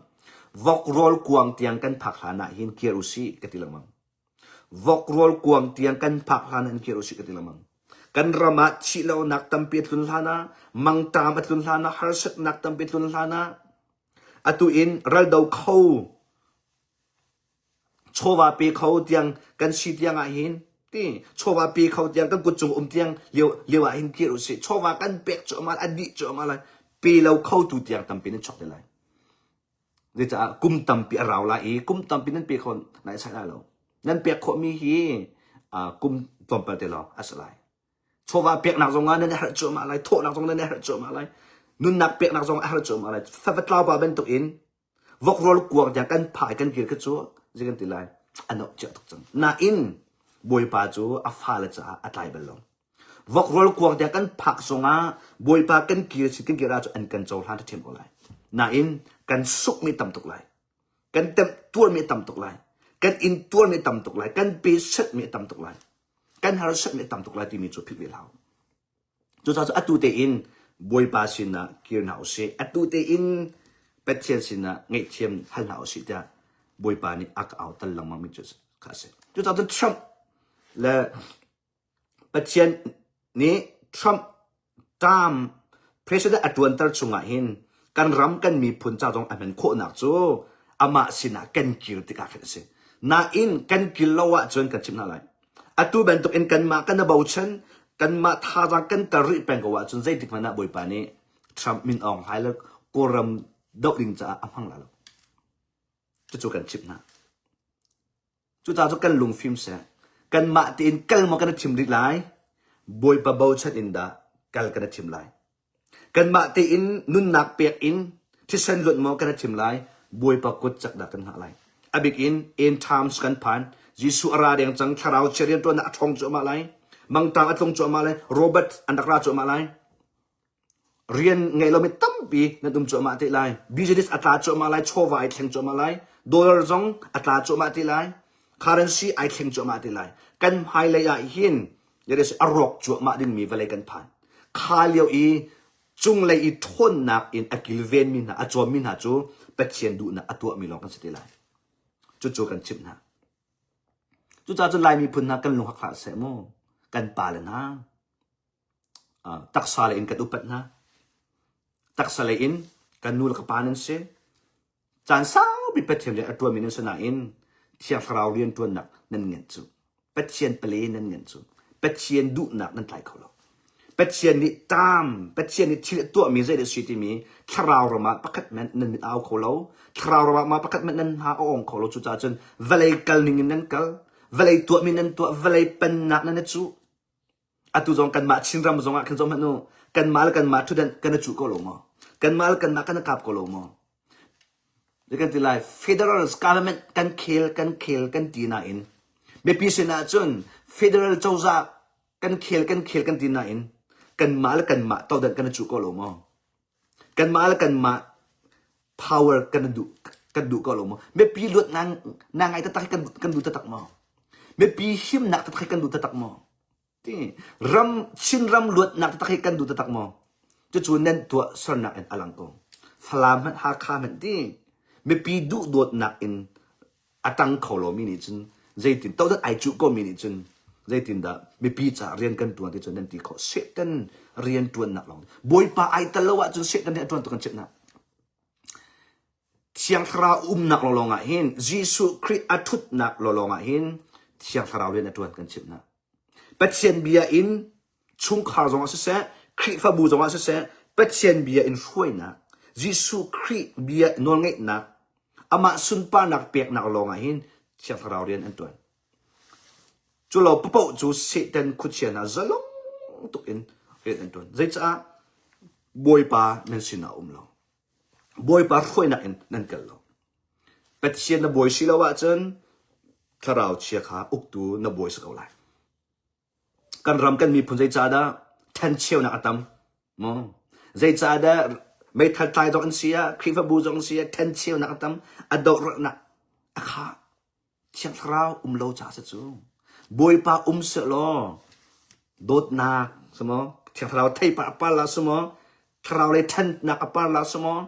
Vok rawl kuang tiang kan phak hlan ah hin kir usih ka ti lengmang. Vok rawl kuang tiang kan phak hlan ah hin kir usih ka ti lengmang. Kan ram ah thihlonak tampi a tlun hlan ah, mangṭam a tlun hlan ah, harsatnak tampi a tlun hlan ah, atu in raldo kho chawva pe kho tiang kan si tiang ah hin ti chawva pe kho tiang kan kut cung um tiang lio lio ah hin kir usih chawva kan pek cuahmah a dih cuahmah lai pe lo kho tu tiang tampi nan chuak te lai zecaah kum tampi a rau lai i kum tampi nan pe kho nai sai lai lo nan pek khawhmi hi kum tlawmpal te lawng a si lai chawva peknak zong ah nan i harh cuahmah lai thawhnak zong nan i harh cuahmah lai nunnak peknak zong a har cuahmah lai favatlau pa bantuk in Vok rawl kuang tiang kan phah i kan kir kha cu zei kan ti lai a nok cia tuk cang. Nain Bawipa cu a fale caah a tlai bal lo. Vok rawl kuang tiang kan phak zongah Bawipa kan kir si kan kir ahcun an kan cohlan ṭhiam ko lai. Nain kan sukmi tam tuk lai. Kan temh tuarmi tam tuk lai. Kan in tuarmi tam tuk lai. Kan pe setmi tam tuk lai. Kan harsatmi tam tuk lai timi cu philh ve hlah. Cucaah cu atu tein Bawipa sinah kir hna usih. Atu tein Pathian sinah ngaihthiam hal hna usih tiah Bawipa nih a ka au tal lengmang mi cu kha a si. Cucaah cun Trump le Pathian nih Trump term president a ṭuanter chungah hin kan ram kan miphun ca zong a hman khawhnak cu amah sinah kan kir tikah khan a si. Nain kan kir lo ahcun kan chimh hna lai. Atu bantuk in kanmah kan i bochan, kanmah thazaang kan tar rih peng ko ahcun zeitik hmanh ah Bawipa nih Trump Min Aung Hlaing le Kawlram doh ding caah a hmang lai lo. Cucu kan chimh hna. Cucaah cu kan lungfim seh. Kanmah tein kal maw kan i thim rih lai? Bawipa bochan in dah kal kan i thim lai? Kanmah tein nunnak pek in thisen luanh maw kan i thim lai, Bawipa kut cak dah kan hngah lai. A bik in end times kan phan. Jesuh a ra deng cang, thlarau chia rianṭuannak a ṭhawng cuahmah lai. Mangṭam a tlung cuahmah lai, Robert an rak ra cuahmah lai. Rian ngei lomi tampi nan um cuahmah te lai. Business a tla cuahmah lai, chawva ai thleng cuahmah lai, dollar zong a tla cuahmah te lai, currency ai thleng cuahmah te lai. Kan hmailei ah hin a rawk cuahmah dingmi vawlei kan phan. Kha lio i cunglei i ṭhawnnak in a kilvenmi hna, a cawmmi hna cu Pathian duhnak a tuahmi lawng kan si te lai. Cucu kan chimh hna. Cucaah cun Lai miphun hna kan lung hak hlah seh mu. Kan pale hna taksa lei in kan upat hna. Taksa lei in kan nu le ka pa nan si. Caan saupi Pathian rian a ṭuanmi nan si nain Thiang Thlarau rianṭuannak nan ngenh cu. Pathian pale nan ngenh cu. Pathian duhnak nan tlai kho lo. Pathian nih ṭam, Pathian nih thil a tuahmi zeidah a si timi thlarau ram ah pakhat hmanh nan mit au kho lo. Thlarau ram ah mah pakhat hmanh nan hna a awng kho lo. Cucaah cun vawlei kal ning in nan kal, vawlei tuahmi nan tuah, vawlei pennak nan i cuh. Atu zong kanmah Chinram zong ah khin zoh hmanh u, kanmah le kanmah ṭhutdan kan i cuh ko lo maw? Kanmah le kanmah kan i kap ko lo maw? Zei kan ti lai, federal government kan khel kan khel kan ti nain mipi sinah cun federal cozah kan khel kan khel kan ti nain kanmah le kanmah todan kan i cuh ko lo maw? Kanmah le kanmah power kan duh kan duh ko lo maw? Mipi luat na na ngai taktak hi kan kan duh taktak maw? Mipi himnak taktak hi kan duh taktak maw? Ti ram Chinram luatnak taktak hi kan duh taktak maw? Cucu nan tuah sernak in a lang ko. Falam hmanh Hakha hmanh ti mipi duhdawtnak in a tang kho lomi nih cun zeitin todan ai cuh komi nih cun zeitindah mipi caah rian kan tuan ti cun nan ti khawh Satan rian tuannak lawng Bawipa ai tel lo ahcun Satan nih a tuan tu kan chimh hna Thiang Thlarau umnak lawng ah hin Jesuh Khrih a thutnak lawng ah hin Thiang Thlarau rian a tuan kan chimh hna Pathian bia in chungkhar zong ah siseh Khrihfabu zong ah siseh Pathian bia in hruainak Jesuh Khrih bia nawlngeihnak amah sunparnak peknak lawng ah hin Thiang Thlarau rian an ṭuan. Cu lo paoh cu Satan khuachia hna zalong tuk in rian an ṭuan. Zeicah Bawipa nan sinah a um lo. Bawipa hruainak in nan kal lo. Pathian na bawi si lo ahcun thlarau chia kha uktu na bawi si ko lai. Kan ram kan miphun zeicahdah ṭhencheunak a tam? Maw? Zeicahdah meithal tlai zong an si ah, Khrihfabu zong an si ah ṭhencheunak a tam, a dohnak a khah. Thiang Thlarau um lo caah si cu. Bawipa um sehlaw dawtnak si maw? Thiang Thlarau theipar a par la si maw? Thlarau lei ṭhannak a par la si maw?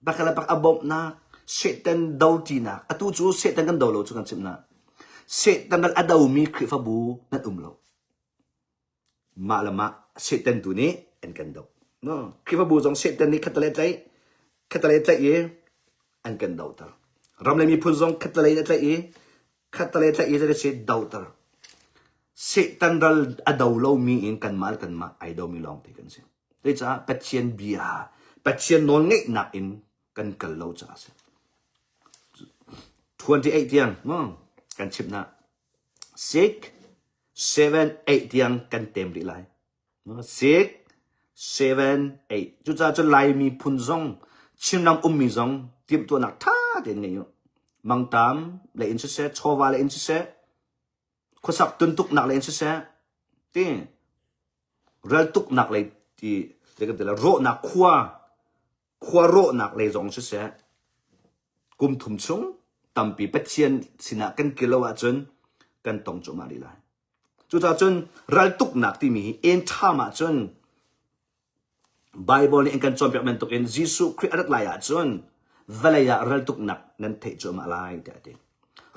Pakhat le pakhat a bawmhnak, Satan doṭinak. Atu cu Satan kan do lo cu kan chimhnak. Satan ral a domi Khrihfabu nan um lo. Mah le mah Satan tu nih an kan doh. No, Khrihfabu zong Satan nih khatalei tlaih, khatalei tlaih i an kan doter. Ram le miphun zong khatalei in a tlaih i khatalei tlaih i zei si doter. Satan ral a do lomi in kanmah le kanmah ai domi lawng te kan si. Zeicah Pathian bia, Pathian nawlngeihnak in kan kal lo caah a si. 28 tiang kan chimh na. 6, 7, 8 tiang kan tem rih lai. 6, 7, 8. Cucaah cun Laimi phun zong, Chinram ummi zong timhtuahnak ṭha tein ngei u. Mangṭam le in siseh, chawva le in siseh, khuasak tuntuknak le in siseh, ti Raltuknak lei ti rawhnak khua khua rawhnak lei zong siseh kum thum chung tampi Pathian sinah kan kir lo ahcun kan tong cuahmah rih lai. Cucaah cun raltuknak timi hi end time ahcun Baibal nih an kan cawnpiak bantukin Jesuh Khrih a rat lai ahcun vawlei ah raltuknak nan theih cuahmah lai tiah a ti.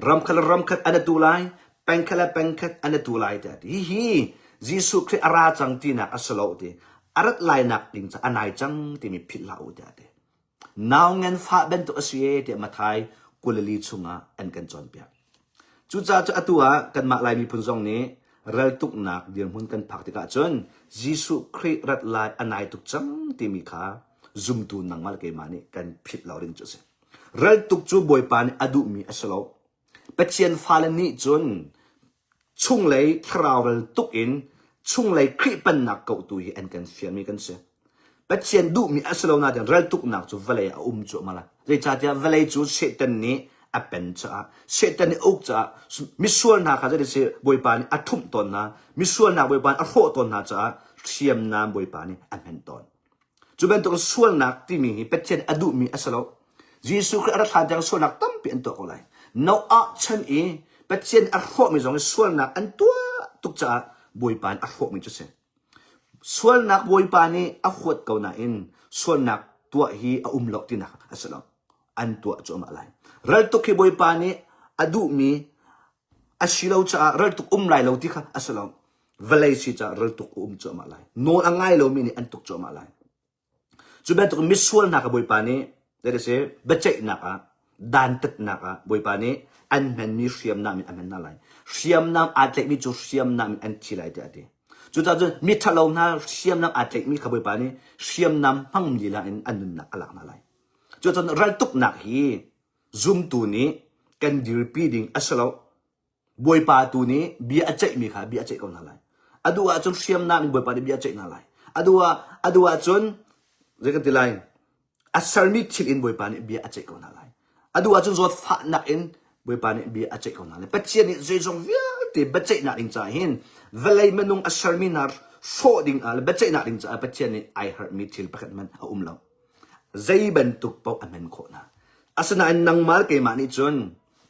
Ram khat le ram khat an i tu lai, peng khat le peng khat an i tu lai tiah a ti. Hihi Jesuh Khrih a ra cang tinak a si lo ti. A rat lainak ding cu a nai cang timi philh hlah u tiah a ti. Nau nganfah bantuk a si e tiah Matthai 24 chungah an kan cawnpiak. Cucaah cu atu ah kanmah Lai miphun zong nih raltuknak dirhmun kan phak tikah cun Jesuh Khrih rat lai a nai tuk cang timi kha zumtu nangmah le keimah nih kan philh lo ding cu a si. Raltuk cu Bawipa nih a duhmi a si lo. Pathian fale nih cun chunglei thlarau ral tuk in chunglei Khrih pennak kohtu hi an kan fialmi kan si. Pathian duhmi a si lo nain raltuknak cu vawlei ah a um cuahmah lai. Zeicahtiah vawlei cu Satan nih a pen caah, Satan nih a uk caah misual hna kha zeitin si Bawipa nih a ṭhumh tawn hna, misual hna Bawipa nih a hrawh tawn hna caah hriamnam Bawipa nih a hman tawn. Cu bantuk sualnak timi hi Pathian a duhmi a si lo. Jesuh Khrih a rat hlan tiang sualnak tampi an tuah ko lai. Noah chan i Pathian a hrawhmi zong hi sualnak an tuah tuk caah Bawipa nih a hrawhmi cu a si. Sualnak Bawipa nih a huat ko nain sualnak tuah hi a um lo tinak a si lo. An tuah cuahmah lai. Raltuk hi Bawipa nih a duhmi a si lo caah raltuk um lai lo ti kha a si lo. Vawlei si caah raltuk a um cuahmah lai. Nawl a ngai lomi nih an tuk cuahmah lai. Cu bantuk misual hna kha Bawipa nih zei si biaceihnak ah. Dantatnak ah Bawipa nih an hmanmi hriamnam in a hman hna lai. Hriamnam aa tlaihmi cu hriamnam in an thi lai tiah a ti. Cucaah cun miṭhalo hna hriamnam aa tlaihmi kha Bawipa nih hriamnam hmang lila in an nunnak a lak hna lai. Cucaah raltuknak hi zumtu nih kan dirpi ding a si lo. Bawipa tu nih bia a ceihmi kha bia a ceih ko hna lai. A duh ahcun hriamnam in Bawipa nih bia a ceih hna lai. A duh ah a duh ahcun zei kan ti lai? A sermi thil in Bawipa nih bia a ceih ko hna lai. A duh ahcun zawtfahnak in Bawipa nih bia a ceih ko hna lai. Pathian nih zeizong vialte biaceihnak ding caah hin vawlei minung a sermi hna hrawh ding ah le biaceihnak ding caah Pathian nih ai harhmi thil pakhat hmanh a um lo. Zei bantuk paoh a hman khawh hna. Asinain nangmah le keimah nih cun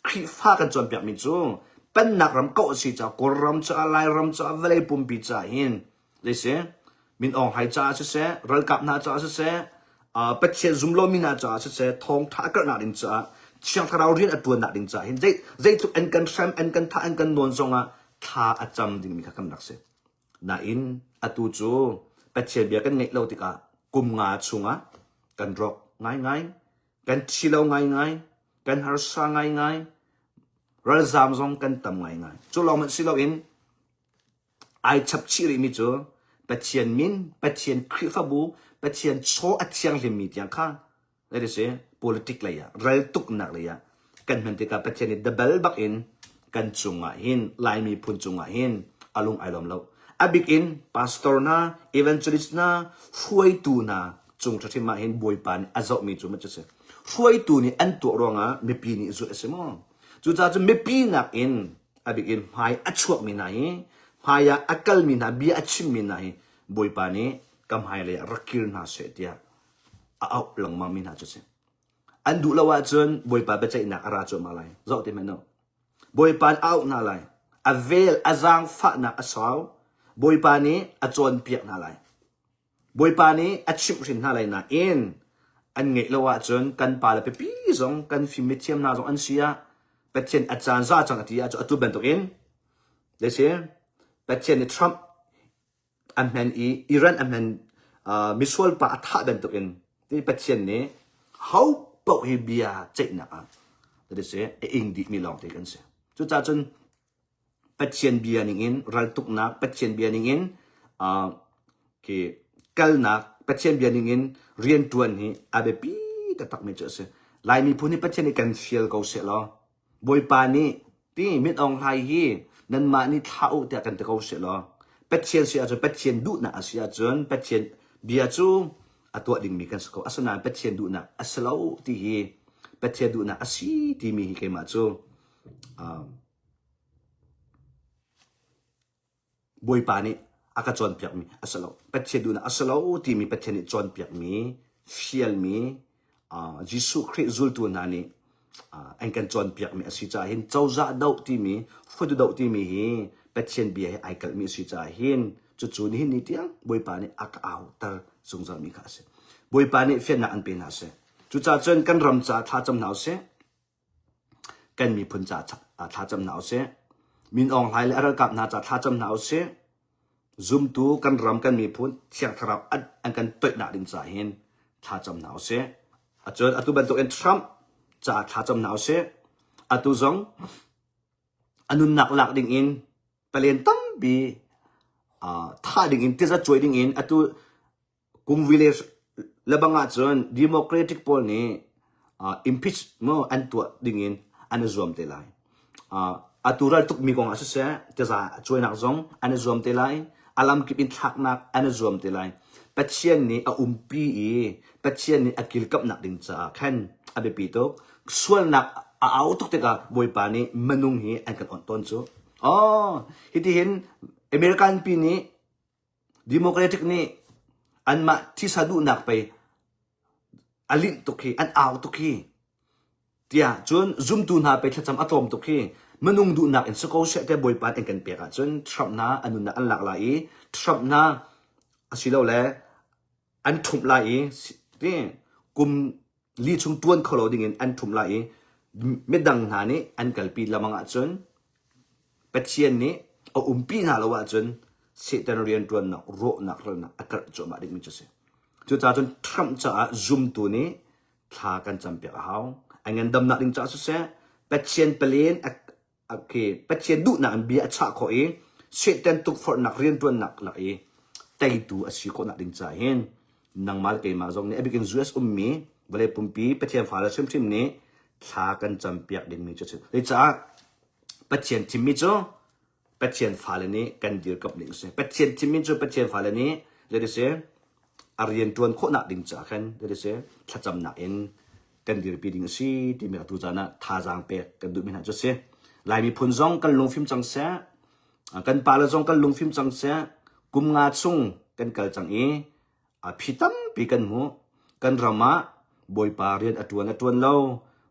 Khrihfa kan cawnpiakmi cu pennak ram kauh a si caah Kawlram caah Lairam caah vawlei pumpi caah hin zei si Min Aung Hlaing caah siseh ralkap hna caah siseh uh, Pathian zumlomi hna caah siseh thawngtha a karhnak ding caah Thiang Thlarau rian a tuannak ding caah hin zei zeitluk an kan hrem an kan thah an kan nawn zongah thla a cam dingmi kha kan rak si. Nain atu cu Pathian bia kan ngeih lo tikah kum nga chungah kan rawk ngaingai kan thi lo ngaingai kan harsa ngaingai ralzaam zong kan tam ngaingai cu lawng hmanh si loin ai chap chih rihmi cu Pathian min Pathian Khrihfabu Pathian chaw a thianghlimmi tiang kha that is politic lei ah raltuknak lei ah kan hman tikah Pathian nih dabal bak in kan cungah hin Laimi phun cungah hin a lung ai lawm lo a bik in pastor hna evangelist hna hruaitu hna cung ṭhaṭhim ah hin Bawipa nih a zohmi cu maw cu si hruaitu nih an tuah ruangah mipi nih zulh a si maw cucaah cun mipi nakin a bik in hmai a chuakmi hna hi hmai ah a kalmi hna bia a chimmi hna hi Bawipa nih ka hmailei ah rak kir hna seh tiah a auh lengmangmi hna cu si an duh lo ahcun Bawipa biaceihnak a ra cuahmah lai zoh te hmanh u Bawipa nih a auh hna lai a vel a zaangfahnak a sau Bawipa nih a cawnpiak hna lai Bawipa nih a chimhhrin hna lai nain an ngeih lo ahcun kan pale pipi zong kan fim mithiam hna zong an si ah Pathian a caan za cang a ti ahcun atu bantukin si Pathian nih Trump a hmen i Iran a hmen uh, misual pa a thah bantukin ti Pathian nih ho paoh hi bia ceihnak ah si a ing dihmi lawng te kan si. Cucaah cun Pathian bia ningin raltuknak, Pathian bia ningin uh, khi kalnak, Pathian bia ningin rianṭuan hi a biapi taktakmi cu a si. Lai miphun hi Pathian nih kan fial ko seh law, Bawipa nih ti Min Aung Hlaing hi nanmah nih thlah u tiah kan ti ko seh law, Pathian si ahcun Pathian duhnak a si ahcun Pathian bia cu a tuah dingmi kan si ko. Asinain Pathian duhnak a si lo ti hi Pathian duhnak a si timi hi keimah cu uh, Bawipa nih a ka cawnpiakmi a si lo. Pathian duhnak a si lo timi Pathian nih cawnpiakmi, fialmi, uh, Jesuh Khrih zultu hna nih uh, an kan cawnpiakmi a si caah hin cozah doh timi, hruaitu doh timi hi Pathian bia he ai kalhmi a si caah hin cucu nihin ni tiang Bawipa nih a ka auter zungzalmi kha a si. Bawipa nih fiannak an pe hna seh. Cucaah cun kan ram caah thla cam hna usih. Kan miphun ca thlacam hna usih. Min Aung Hlaing le a ralkap hna ca thlacam hna usih. Zumtu kan ram kan miphun Thiang Thlarau an, an kan toihnak ding ca hin thlacam hna usih. Acun atu bantukin Trump ca thlacam hna usih. Atu zong a nunnak lak ding in palen tampi uh, thah ding in tiza cuai ding in atu Kungvi le lebang ahcun Democratic pawl nih uh, impeach mo an tuah dingin an i zuam te lai. Uh, atu ral tukmi kong ah siseh, taza cuainak zong an i zuam te lai. A lamkip in thlaknak an i zuam te lai. Pathian nih a umpi i Pathian nih a kilkamnak ding caah khan a biapi tuk. Sualnak a au tuk tikah Bawipa nih minung hi an kan onh tawn cu. Oh, hitihin American pi nih Democratic nih anmah thisa duhnak pei a linh tuk hi, an au tuk hi tiah cun zumtu hna pei thlacam a tlawm tuk hi minung duhnak in si ko seh tiah Bawipa an kan pek ahcun Trump hna a nunnak an lak lai i Trump hna asilole an ṭhumh lai i ti kum li chung ṭuan kho lo dingin an ṭhumh lai i midang hna nih an kalpi lamang ahcun Pathian nih a umpi hna lo ahcun Satan rianṭuannak rawhnak ralnak a karh cuahmah dingmi cu a si. Cucaah cun Trump caah zumtu nih thla kan campiak a hau. A ngandamnak ding caah siseh, Pathian palen a okay, Pathian duhnak in bia a chah khawh i Satan tukforhnak rianṭuannak lak i teitu a si khawhnak ding caah hin nangmah le keimah zong nih a bikin US ummi vawlei pumpi Pathian fale hrimhrim nih thla kan campiak dingmi cu a si. Cucaah Pathian thimmi cu Pathian fale nih kan dirkamh ding a si. Pathian thimmi cu Pathian fale nih zei ti si a rian ṭuan khawhnak ding caah khan zei ti si thlacamnak in kan dirpi ding a si timi atu caan ah thazaang pek kan duhmi hna cu a si. Lai miphun zong kan lungfim cang seh, kan pale zong kan lungfim cang seh, kum nga chung kan kal cang i a phi tampi kan hmuh. Kan ram ah Bawipa rian a ṭuan a ṭuan lo,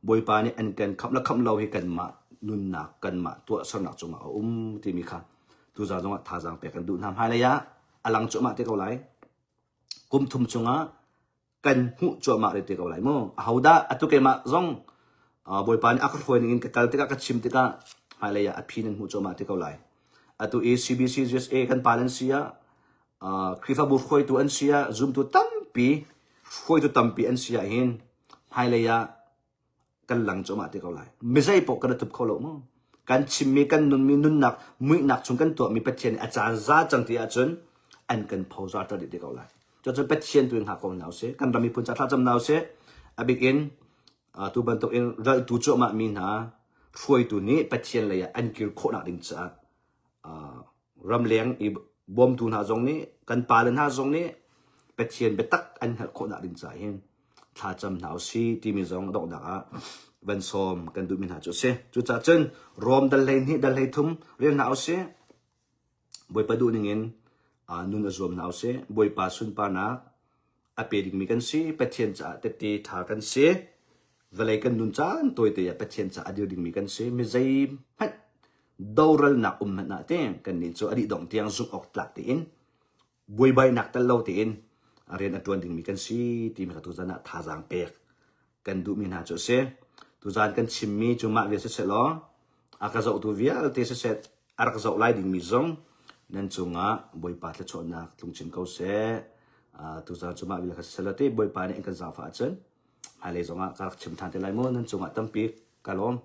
Bawipa nih an kan khamh le khamh lo hi kanmah nunnak, kanmah tuahsernak cungah a um timi kha tuzaan zongah thazaang pek kan duh hna. Hmailei ah a lang cuahmah te ko lai. Kum thum chungah kan hmuh cuahmah rih te ko lai mu. Ahodah atu keimah zong Bawipa nih a ka hruai ning in ka kal tikah ka chim tikah hmailei ah a phi nan hmuh cuahmah te ko lai. Atu i CBC USA kan pa nan si ah Khrihfabu hruaitu an si ah zumtu tampi hruaitu tampi an si ah hin hmailei ah kan lang cuahmah te ko lai. Mizei paoh kan i thup kho lo mu. Kan chimmi, kan nunmi, nunnak, muihnak chung kan tuahmi Pathian nih a caan za cang ti ahcun an kan phozar ter dih te ko lai. Cucun Pathian tu in hngak ko hna usih. Kan ram miphun ca thlacam hna usih. A bik in tu bantuk in raltu cuahmah mi hna hruaitu nih Pathian lei ah an kir khawhnak ding caah ramleng i bawmtu hna zong nih kan pale hna zong nih Pathian biatak an hngalh khawhnak ding caah hin thlacam hna usih timi zong donghnak ah van sawm kan duhmi hna cu a si. Cucaah cun Rom dal 12 dal 33 rel hna usih. Bawipa duh ningin nun a zuam hna usih. Bawipa sunparnak a pe dingmi kan si. Pathian caah tette ṭha kan si. Vawlei kan nun caan tawite ah Pathian caah a dir dingmi kan si. Mi zeihmanh doralnak um hmanh ah te kannih cu a dih dongh tiang zumh awk tlak tein buaibainak tel lo tein rian a ṭuan dingmi kan si timi kha tuzan ah thazaang pek kan duhmi hna cu a si. Tuzan kan chimmi cu mah vial siseh law a ka zohtu vialte siseh a rak zoh lai dingmi zong nan cungah Bawipa thluachuahnak tlung chin ko seh. Tuzan cu mah vial kha siseh law ti Bawipa nih an kan zaangfah ahcun hmailei zongah ka rak chim ṭhan te lai mu. Nan cungah tampi ka lawm.